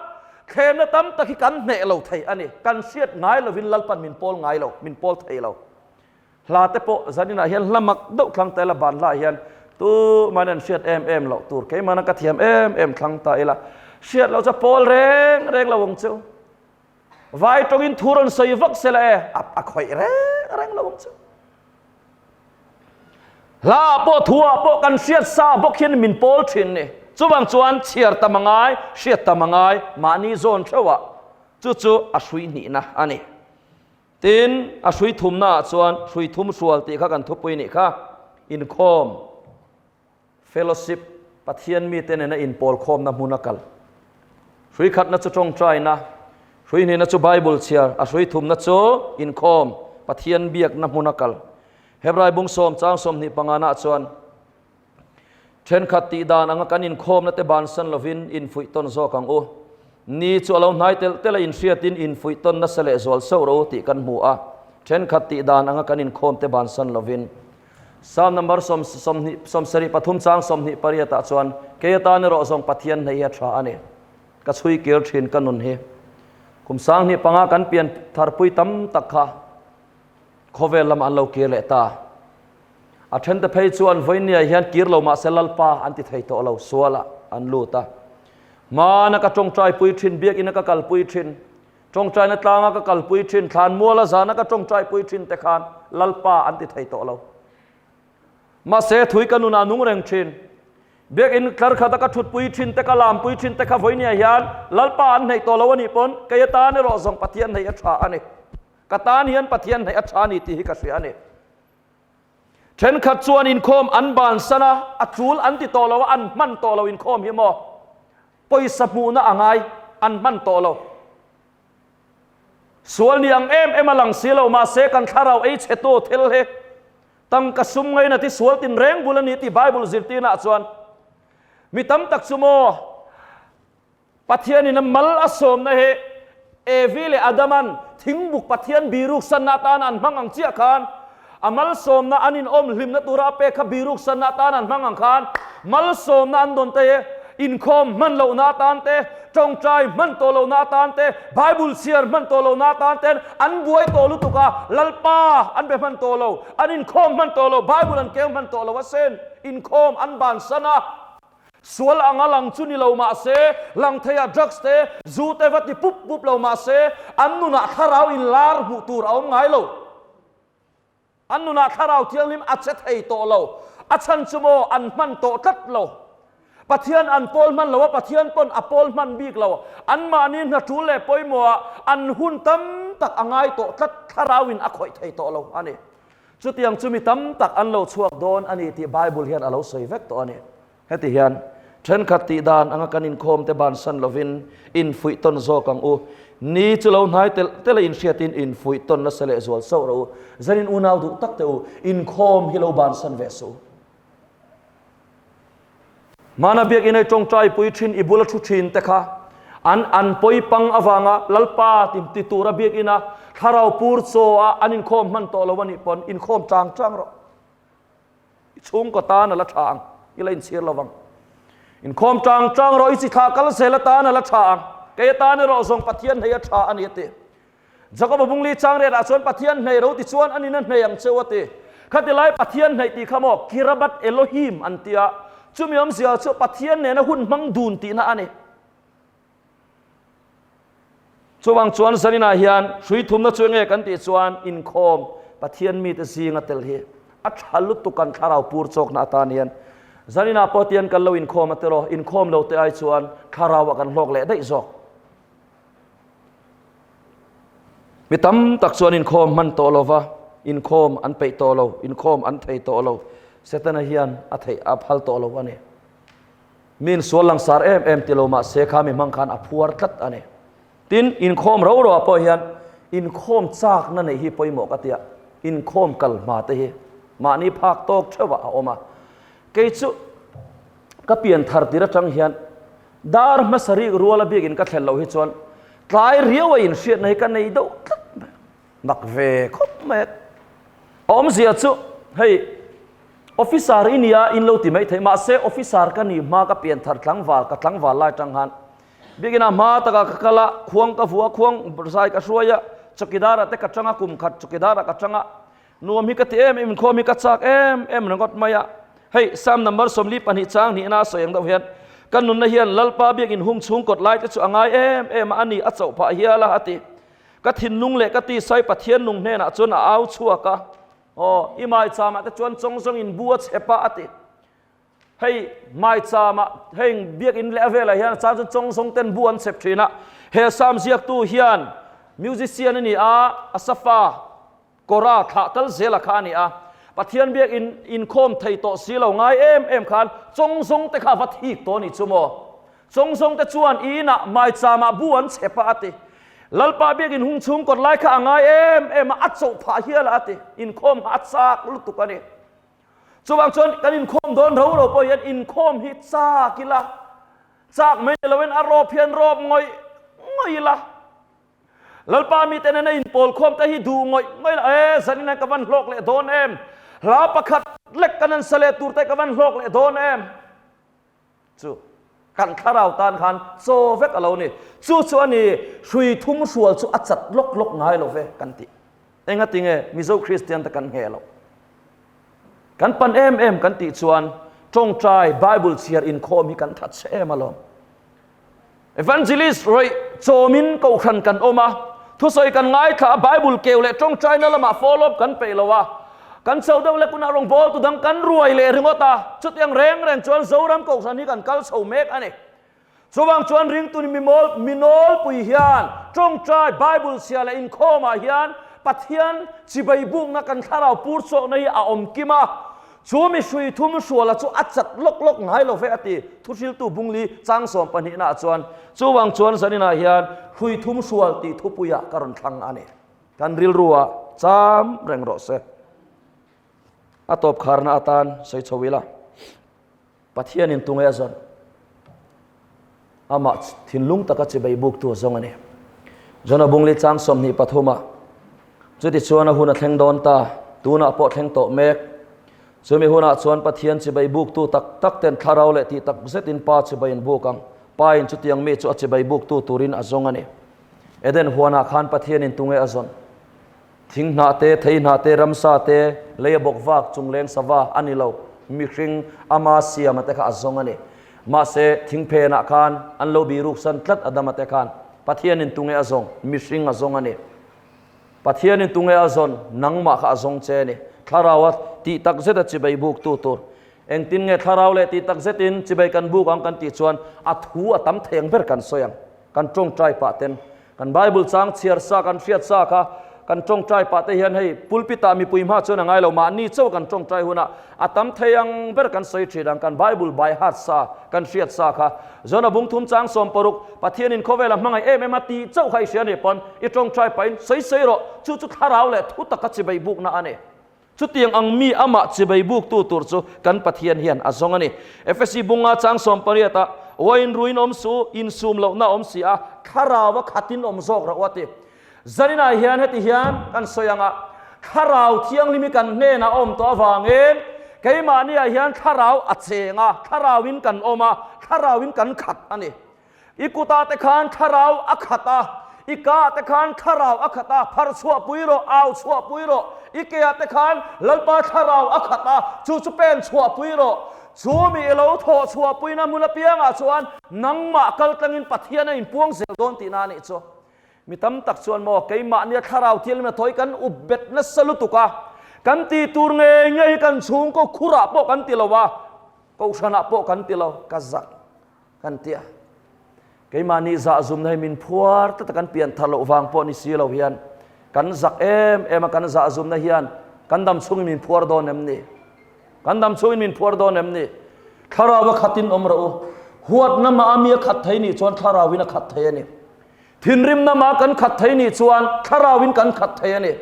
thlemna tam tak hi kan hneh lo thei a ni. Kan hriat ngai lovin Lalpan min pawl ngai lo, min pawl thei lo. Hla te pawh zaninah hian hla mak deuh thlang ta ila, ban hlaah hian tumahin an hriat em em loh tur, keimahna ka thiam em em thlang ta ila, hriat loh chu a pawl reng reng lo ang chu. Vai tawngin thu rawn sawi vak se la e, a khawih reng reng lo ang chu. Hla pawh thu ah pawh kan hriat sa bawk hian min pawl thin ni. Chuvang chuan chhiar tam a ngai, hriat tam a ngai, mahni zawn theuh ah chu chu a hrui hnihna a ni. Tin, a hrui thumna ah chuan hrui thum hrual tih kha kan thupui nih kha, inkhawm, fellowship, Pathian mite nena inpawl khawmna hmun a kal. Hrui khatna chu tawngtaina, hrui hnihna chu Bible chhiar, a hrui thumna chu inkhawm, Pathian biakna hmun a kal. Hebrai bung sawm chang 25 nah chuan thenkhat tih dan anga kan inkhawmna te bansan lovin infuih tawn zawk ang u. Ni chu a lo hnai telh telh a inhriatin infuih tawn nasa leh zual sauh ro tih kan hmu a. Thenkhat tih dan anga kan inkhawm te bansan lovin Psalm number 73 chang 28 ah chuan kei atan erawh zawng Pathian hnei hi a tha a ni. Ka chhui kir thin ka nun hi. Kum 15 kan pian tharpui tam tak kha. Khawvel lamah an lo kir leh ta. A thente phei chuan vawinia hian kir lo mahse Lalpa an ti thei tawh lo, sualah an lut a. Hmana ka tawngtai pui thin, biakina ka kalpui thin, tawngtaina tlanga ka kalpui thin, thlanmuala zana ka tawngtai pui thin te khan Lalpa an ti thei tawh lo. Mahse thui ka nunah nung reng thin. Biakinn tlar khata ka thutpui thin te, ka lampui thin te kha vawinia hian Lalpa an hneih tawh lo a nih pawn kei atan erawh zawng Pathian hneih a tha a ni. Ka tan hian Pathian hneih a tha a ni tih hi ka hria a ni. Thenkhat chuan inkhawm an bansan a, a tul an ti tawh lo a, an hman tawh lo inkhawm hi maw? Pawisa hmuhna a ngai, an hman tawh lo. Sual ni ang em em a lang si lo, mahse kan thlarau ei chhetu thil hi tangka sum ngaina ti sual tinreng bul a ni tih Bible zirtirnaah chuan mi tam tak chu maw Pathianin a mal a sawmna hi Evi leh Adaman thingbuk Pathian biruksanna atana an hmang ang chiah khan a malsawmna an inawm hlimna tura a pek kha biruksanna atana an hmang ang khan malsawmna an dawn te inkhawm hman lohna atan te, tawngtai hman tawh lohna atan te, Bible chhiar hman tawh lohna atan ten an buai tawh lutuk a, Lalpa an be hman tawh lo, an inkhawm hman tawh lo, Bible an keu hman tawh lo a sen, inkhawm an bansan a. Sual anga lang chu ni lo mah se, lang theiah drugs te, zu te va ti pup pup lo mah se, an nunah thlarau inlar hmuh tur a awm ngai lo. An nunah thlarau thianghlim a che thei tawh lo. A chhan chu maw an hman tawh tlat lo. Pathian an pawl hman lo a, Pathian pawn a pawl hman bik lo. Anmahni hna tul leh pawimawhah an hun tam tak a ngai tawh tlat, thlarauin a khawih thei tawh lo a ni. Chutiang chu mi tam tak an lo chhuak dawn a ni tih Bible hian a lo sawi vek tawh a ni. Heti hian thenkhat tih dan anga kan inkhawm te bansan lovin infuih tawn zawk ang u. Ni chu lo hnai telh telh a inhriatin infuih tawn nasa leh zual sauh rawh u. Zanin unau duh tak teh u, inkhawm hi lo bansan ve suh u. Hmana biakinn ei tawngtai pui thin i bula thu thin te kha an an pawi pang avanga Lalpa ti ti tura biakinn a thlarau pur chaw a an inkhawm hman tawh lo a nih pawn inkhawm chang chang rawh. I chhungkaw tan a la tha ang, i la inchhir lo vang. Inkhawm chang chang rawh, i chi thlah kal zel atan a la tha ang. Kei atan erawh zawng Pathian hei a tha a ni a ti. Jakob-a bungli chang riatah chuan Pathian hnei ro ti chuan a nina hnei ang cheu a ti. Khati lai Pathian hneih tih kha maw Kirabat Elohim an ti a, chumi awmzia chu Pathian nena hun hmang dun tihna a ni. Chuvang chuan zaninah hian hrui thumna chu enge kan tih chuan inkhawm Pathian mite zinga tel hi a tha lutuk kan thlarau pur chawkna atan hian zaninah pawh tian kan lo inkhawm a tiraw, inkhawm lo te ai chuan thlarauah kan hlawk leh daih zawk. Mi tam tak chuan inkhawm hman tawh lo va, inkhawm an peih tawh lo, inkhawm an thei tawh lo. Setana hian a theih a phal tawh lo a ni. Mi insual langsar em em ti lo mah se kha mi hmang khan a phuar tlat a ni. Tin, inkhawm ro ro ah pawh hian inkhawm chakna neih hi pawimawh ka tia, inkhawm kal hma te hi mahni phak tawk theuh ah a awm a. Kei chu ka pian thar tir atang hian Dar hmasa rik ruala biakin ka thlen loh hi chuan tlai riau a inhriatna hi ka nei deuh tlat mai. Mak ve khawp mai a. Awmzia chu hei officer i nia in lo ti mai thei mahse officer ka ni hma ka pian thar tlangval ka tlangval lai tang khan biakin ah hma takah ka kal a, khuang ka vua khuang zai ka hruai a, chawkidar ah te ka tang a, kum khat chawkidar ah ka tang a, Nuam hi ka ti em em, inkhawm hi ka chak em em ringawt mai a. Hei, Psalm number 42 chang hnihna a sawi ang deuh hian, Ka nunna hian Lalpa biak inhung chhung kawt lai te chu a ngai em em a, a ni a chauh phah hial a, a ti. Ka thinlung leh ka tisai Pathian nung hnenah chuan a au chhuak a, Aw, i maichamah te chuan chawng zawngin bu a chhep a, a ti. Hei maichama heng biakin leh a velah hian chang chu chawng zawng ten bu an chhep thin a. He Psalm ziaktu hian musician a ni a, Asafa Kora thlah kal zela kha a ni a. Pathian biak in inkhawm thei tawh si lo ngai em em khan chawng zawng te kha a va thik tawh a nih chu maw. Chawng zawng te chuan i inah maichama bu an chhep a a ti. Lalpa biak in hung chhung kawt lai kha a ngai em em a, a chauh phah hial a a ti. Inkhawm kha a chak lutuk a ni. Chuvang chuan kan inkhawm dawn ro ro pawh hian inkhawm hi chak ila, chak mai ni loin a rawp hian rawp ngawih ngawih ila. Lalpa mite nena inpawl khawm te hi duh ngawih ngawih ila, e zanin hian ka van hlawk leh dawn em, hla pakhat lek kan han sa leh tur te ka van hlawk leh dawn em. Chu kan thlarau tan khan chaw vek a lo ni. Chu chu a ni, hrui thum hrual chu a chat lawk lawk ngai lo ve kan ti. Engatinge Mizo Kristian te kan ngheh loh? Kan pan em em kan tih chuan tawngtai Bible chhiar inkhawm hi kan that che em alawm. Evangelist rawih chawmin kohhran kan awm a, thusawi kan ngaithla a, Bible keu leh tawngtaina lamah follow up kan peih lo a, kan chho deuh lek hunah rawngbawltu dang kan ruai leh ringawt a, chutiang reng reng chuan Zoram kohhran hi kan kal chho mek a ni. Chuvang chuan ringtu ni mimawl minawlpui hian tawngtai Bible chhia leh inkhawmah hian Pathian chibai bukna kan thlarau pur chawkna hi a awm kim a, Chu mi hrui thum hruala chu a chat lawk lawk ngai lo ve a ti. Thuhriltu Bungli chang sawm pahnihnaah chuan, Chuvang chuan zaninah hian hrui thum hrual tih thupuiah ka rawn thlang a ni. Kan rilruah cham reng rawh se. A tawp kharna atan sawi chho ila. Pathianin tunge a zawn? Amah thinlung taka chibai buktu a zawng a ni. Jona Bungli chang 23 ah, Chutichuan a hun a thleng dawn ta, tunah pawh thleng tawh mek. Chumi hunah chuan Pathian chibai buktu tak tak ten thlarau leh tih tak zetin Pa chibai an buk ang. Pa in chutiang mi chu a chibai buktu turin a zawng a ni. Eden huanah khan Pathianin tunge a zawn? Thing hnah te, thei hnah te, ramsa te, lei a bawk vak, chungleng sava a ni lo. Mihring ama siama te kha a zawng a ni. Mahse, thing phenah khan an lo biruk san tlat Adama te khan. Pathianin tunge a zawng? Mihring a zawng a ni. Pathianin tunge a zawn? Nangmah kha a zawng che a ni. Thlaraua tih tak zeta chibai buktu tur. Engtin nge thlarau leh tih tak zetin chibai kan buk ang kan tih chuan a thu a tam thei ang ber kan sawi ang. Kan tawngtai pah ten Kan Bible chang chhiar sa kan hriat sa kha kan tawngtai pah te hian hei pulpit ah mipui hma chuan a ngai lo, mahni chauh kan tawngtai hunah a tam thei ang ber kan sawi thin ang, kan Bible by heart sa kan hriat sa kha. Jona bung thum chang 60, Pathianin khawvela hmangaih em em a tih chauh kha i hria nih pawn i tawngtai pahin sawi sawi rawh, chu chu thlarau leh thu taka chibei bukna a ni. Chutiang ang mi amah chibai buktu tur chu kan Pathian hian a zawng a ni. Efesi bunga chang 18 ah, Uain ruin awm su, insum lohna awm si a, thlarau a khatin awm zawk rawh u a ti. Zaninah hian heti hian kan sawi ang a, thlarau thianghlim hi kan hnenah a awm tawh avangin keimahniah hian thlarau a cheng a, thlarauin kan awm a, thlarauin kan khat a ni. I kutah te khan thlarau a khat a, i kaah te khan thlarau a khat a, phar chhuahpui rawh, au chhuahpui rawh. I keah te khan Lalpa thlarau a khat a, chu chu pen chhuahpui rawh. Chu mi i lo thawh chhuahpuina hmun apiangah chuan nangmah kal tlangin Pathian a inpuang zel dawn tihna a nih chu. Mi tam tak chuan maw keimahnia thlarau thianghlim a thawi kan up bet nasa lutuk a, kan tih tur ngei ngei hi kan chhungkaw khurah pawh kan ti lo a, kohhranah pawh kan ti lo, ka zak. Kan ti a, keimahni zah zumna hi min phuar tlat a, kan pian thar loh vang pawh ni si lo hian kan zak em em a, kan zah zumna hian kan dam chhungin min phuar dawn em ni? Kan dam chhungin min phuar dawn em ni? Thlarau a khatin awm rawh u. Huatna mah a mi a khat thei nih chuan thlarauin a khat thei a ni. Thinrimna mah kan khat thei nih chuan thlarauin kan khat thei a ni.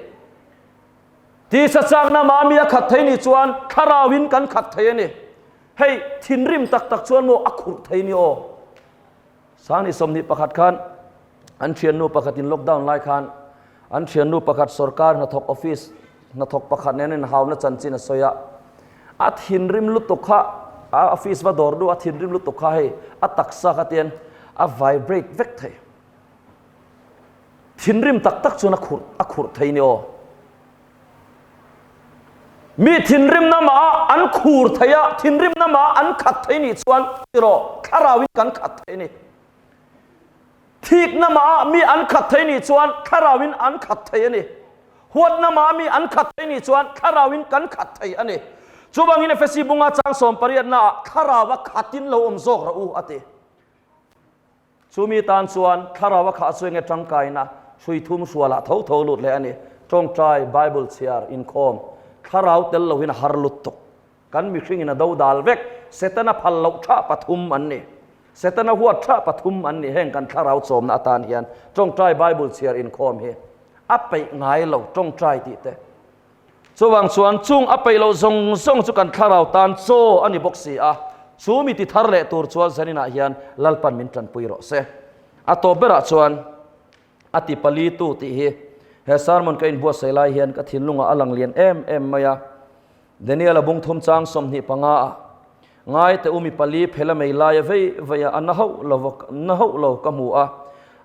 Tisa chakna mah a mi a khat thei nih chuan thlarauin kan khat thei a ni. Hei thinrim tak tak chuan maw a khurh thei ni aw. Sangni 21 khan an thiannu pakhatin lockdown lai khan an thiannu pakhat sorkar hnathawk office hnathawk pakhat nen inhauna chanchin a sawi a. A thinrim lutuk kha a office va dawr duh a thinrim lutuk kha hei a taksa kha tian a vibrate vek thei. Thinrim tak tak chuan a khurh a khurh thei ni aw. Mi thinrimna mah a an khur thei a, thinrimna mah a an khat thei nih chuan tiraw thlarauin kan khat thei ni. Thikna mah a mi an khat thei nih chuan thlarauin an khat thei a ni. Huatna mah a mi an khat thei nih chuan thlarauin kan khat thei a ni. Chuvangin Efesi bunga chang 18 ah thlarau a khatin lo awm zawk rawh u a ti. Chumi tan chuan thlarau a khah chu enge tangkaina hrui thum hrualah tho tho lut leh a ni. Tawngtai, Bible chhiar, inkhawm, thlarau tel lohin a har lut tuk. Kan mihringin a do dal vek. Setana phal loh tha pathum an ni. Setana huat tha pathum an ni heng kan thlarau chawmna atan hian tawngtai, Bible chhiar, inkhawm hi a peih ngai lo tawngtai tih te. Chuvang chuan chung a peih loh zawng zawng chu kan thlarau tan chaw a ni bawk si a, chu mi ti thar leh tur chuan zaninah hian Lalpan min tanpui rawh se. A tawp berah chuan a ti pali tu tih hi he sermon ka inbuatsaih lai hian ka thinlungah a lang lian em em mai a. Daniel-a bung thum chang 25 ah ngai teh u mi pali phela mei laia vei vei a, a na hauh lo na hauh lo ka hmu a,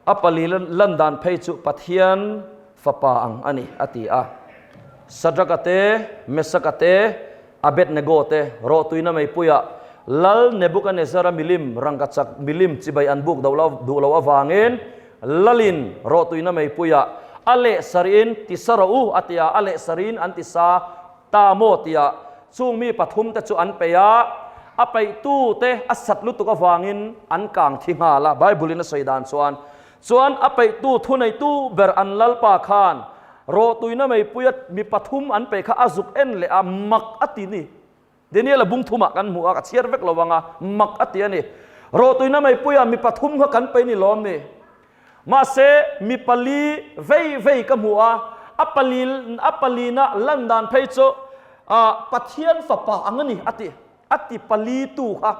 a pali lan dan phei chu Pathian. fapa ang a ni, a ti a. Sadraka te, Mesaka te, Abednego te rawhtuina meipuiah Lal Nebukanezzara milim rangkachak milim chibai an buk duh loh avangin Lalin rawhtuina meipuiah a leh sarihin ti sa rawh u a ti a, a leh sarihin an ti sa ta maw tia chung mi pathum te chu an peih a, a peihtu te a sat lutuk avangin an kang thi nghal a, Bible in a sawi dan chuan Chuan a peihtu thuneitu ber an Lalpa khan rawhtuina meipuia mi pathum an peih kha a zuk en leh a, mak a ti ni. Daniel-a bung thumah kan hmu a, ka chhiar vek lo ang a, mak a ti a ni. Rawhtuina meipuia mi pathum kha kan peih ni lawm ni? Mahse, mi pali vei vei ka hmu a, a pali a palina lan dan phei chu Pathian fapa ang a ni a ti, a ti pali tu kha.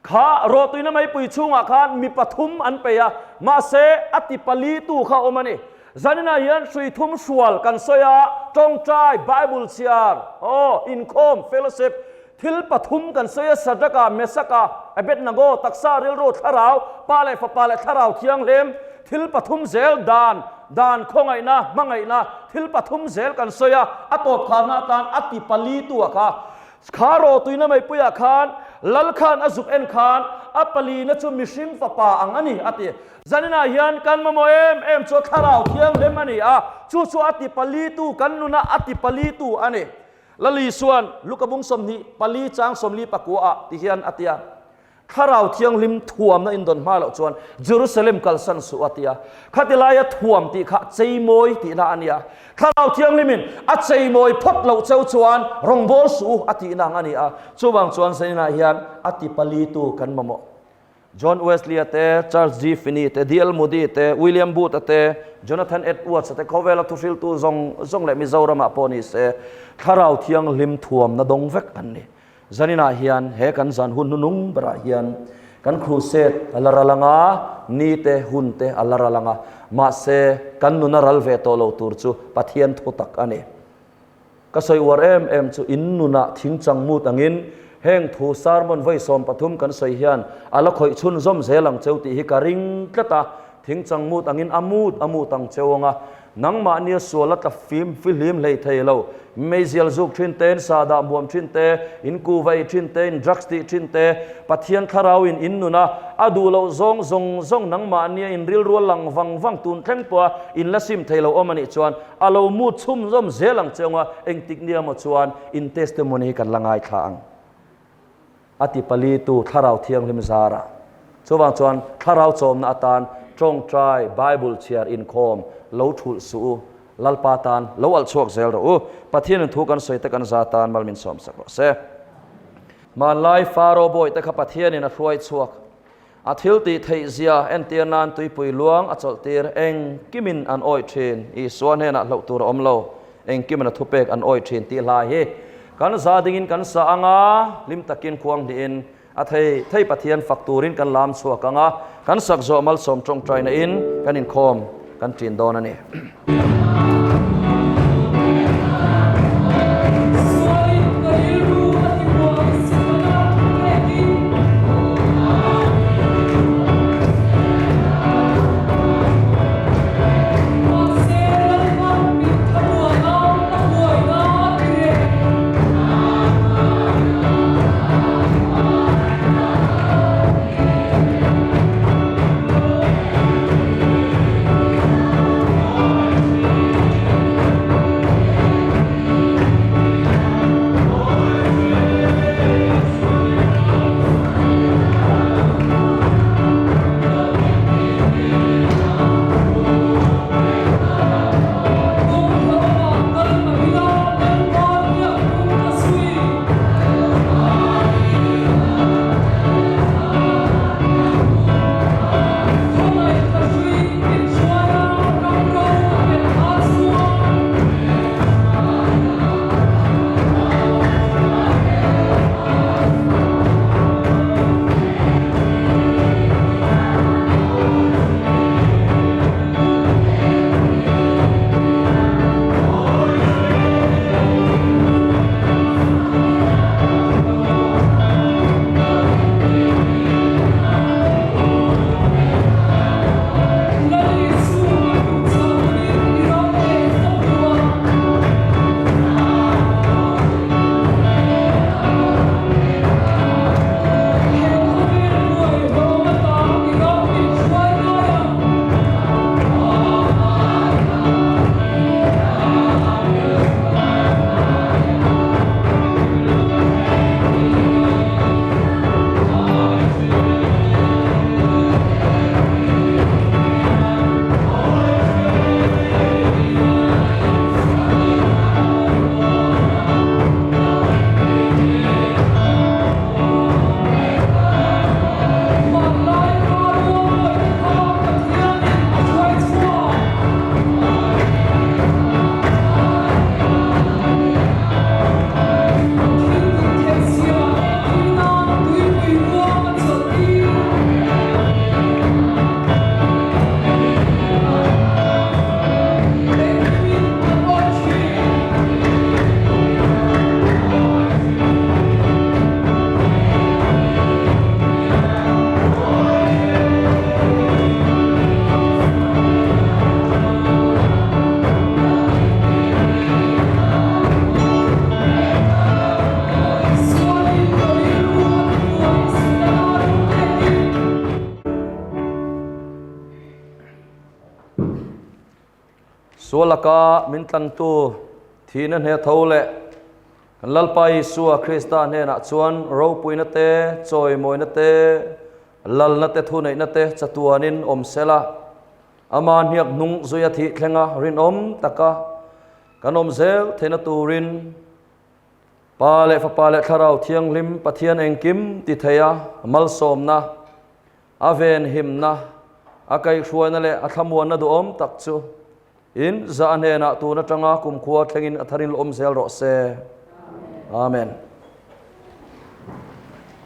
Kha rawhtuina meipui chhungah khan mi pathum an peih a, mahse a ti pali tu kha a awm a ni. Zaninah hian hrui thum hrual kan sawi a, tawngtai, Bible chhiar, aw, inkhawm, fellowship, thil pathum kan sawi a, Sadraka, Mesaka, Abednego, taksa, rilru, thlarau, Pa leh Fapa leh Thlarau Thianghlim, thil pathum zel dan, dan, khawngaihna, hmangaihna, thil pathum zel kan sawi a, a tawp kharna atan a ti pali tu a kha. Kha rawtuina meipuiah khan Lal khan a zuk en khan a palina chu mihring fapa ang a ni, a ti. Zaninah hian kan mamawh em em chu Thlarau Thianghlim a ni a, chu chu a ti palitu, kan nuna a ti palitu a ni. Lal Isua'n Luka bung 24 chang 44 ah ti hian a ti a. Thlarau Thianghlim thuamna indawn hma loh chuan Jerusalem kalsan suh a ti a. Khati laia thuam tih kha cheimawi tihna a nia. Thlarau Thianghlimin a cheimawi phawt loh cheu chuan rawngbâwl suh u a tihna ang a ni a. Chuvang chuan zaninah hian a ti palitu kan mamawh. John Wesley-a te, Charles G. Finney te, D. L. Moody te, William Booth-a te, Jonathan Edwards-a te khawvela thuhriltu zawng zawng leh Mizoramah pawh ni se Thlarau Thianghlim thuamna dawng vek an ni. Zaninah hian he kan zan hun hnunung berah hian kan crusade a la ral ang a, ni te, hun te a la ral ang a, mahse kan nun a ral ve tawh lo tur chu Pathian thu tak a ni. Ka sawi uar em em chu in nunah thingchang mut angin heng thu sermon vawi 13 kan sawi hian a la khawih chhunzawm zel ang cheu tih hi ka ring tlat a, thingchang mut angin a mut a mut ang cheu ang a, Nangmahnia sual a tla fim fihlim hlei thei lo. Meizial zuk thin te, in sa dah muam thin te, in kuva ei thin te, in drugs tih thin te, Pathian thlarau in in nun a, a duh loh zawng zawng zawng nangmahnia in rilru a lang vang vang tun thleng pawh a in la sim thei lo awm a nih chuan a lo mut chhumzawm zel ang che awnga engtik nia maw chuan in testimony hi kan la ngaithla ang. A ti palitu Thlarau Thianghlim zarah. Chuvang chuan Thlarau chawmna atan tawngtai, Bible chhiar inkhawm lo thulh suh u, Lalpa tan lo alh chhuak zel rawh u. Pathianin thu kan sawi te kan za tan mal min sawm sak rawh se. Hmanlai Faro bawi te kha Pathianin a hruai chhuak. A thil tih theih zia entir nan tuipui luang a chawlh tir engkimin an awih thin. Isua hnenah hlauh tur a awm lo, engkimin a thupek an awih thin tih hlai hi kan za dingin kan sa ang a, hlim takin khuang hnihin a thei thei Pathian fak turin kan lam chhuak ang a, kan sak zawh malsawm tawngtaina in kan inkhawm kan ṭin dawn a ni. Sual laka min tlantu thihna hne tho leh kan Lalpa Isua Krista hnenah chuan ropuina te, chawimawina te, lalna te, thuneihna te chatuanin awm sela, ama hniak hnung zuia thih thlenga rinawm taka kan awm zel theihna turin Pa leh Fapa leh Thlarau Thianghlim Pathian engkim ti theia malsawmna, a venhimna, a kaihhruaina leh a thlamuanna duhawm tak chu in zah hnenah tun atanga kumkhua thlengin a tharin awm zel rawh se. Amen.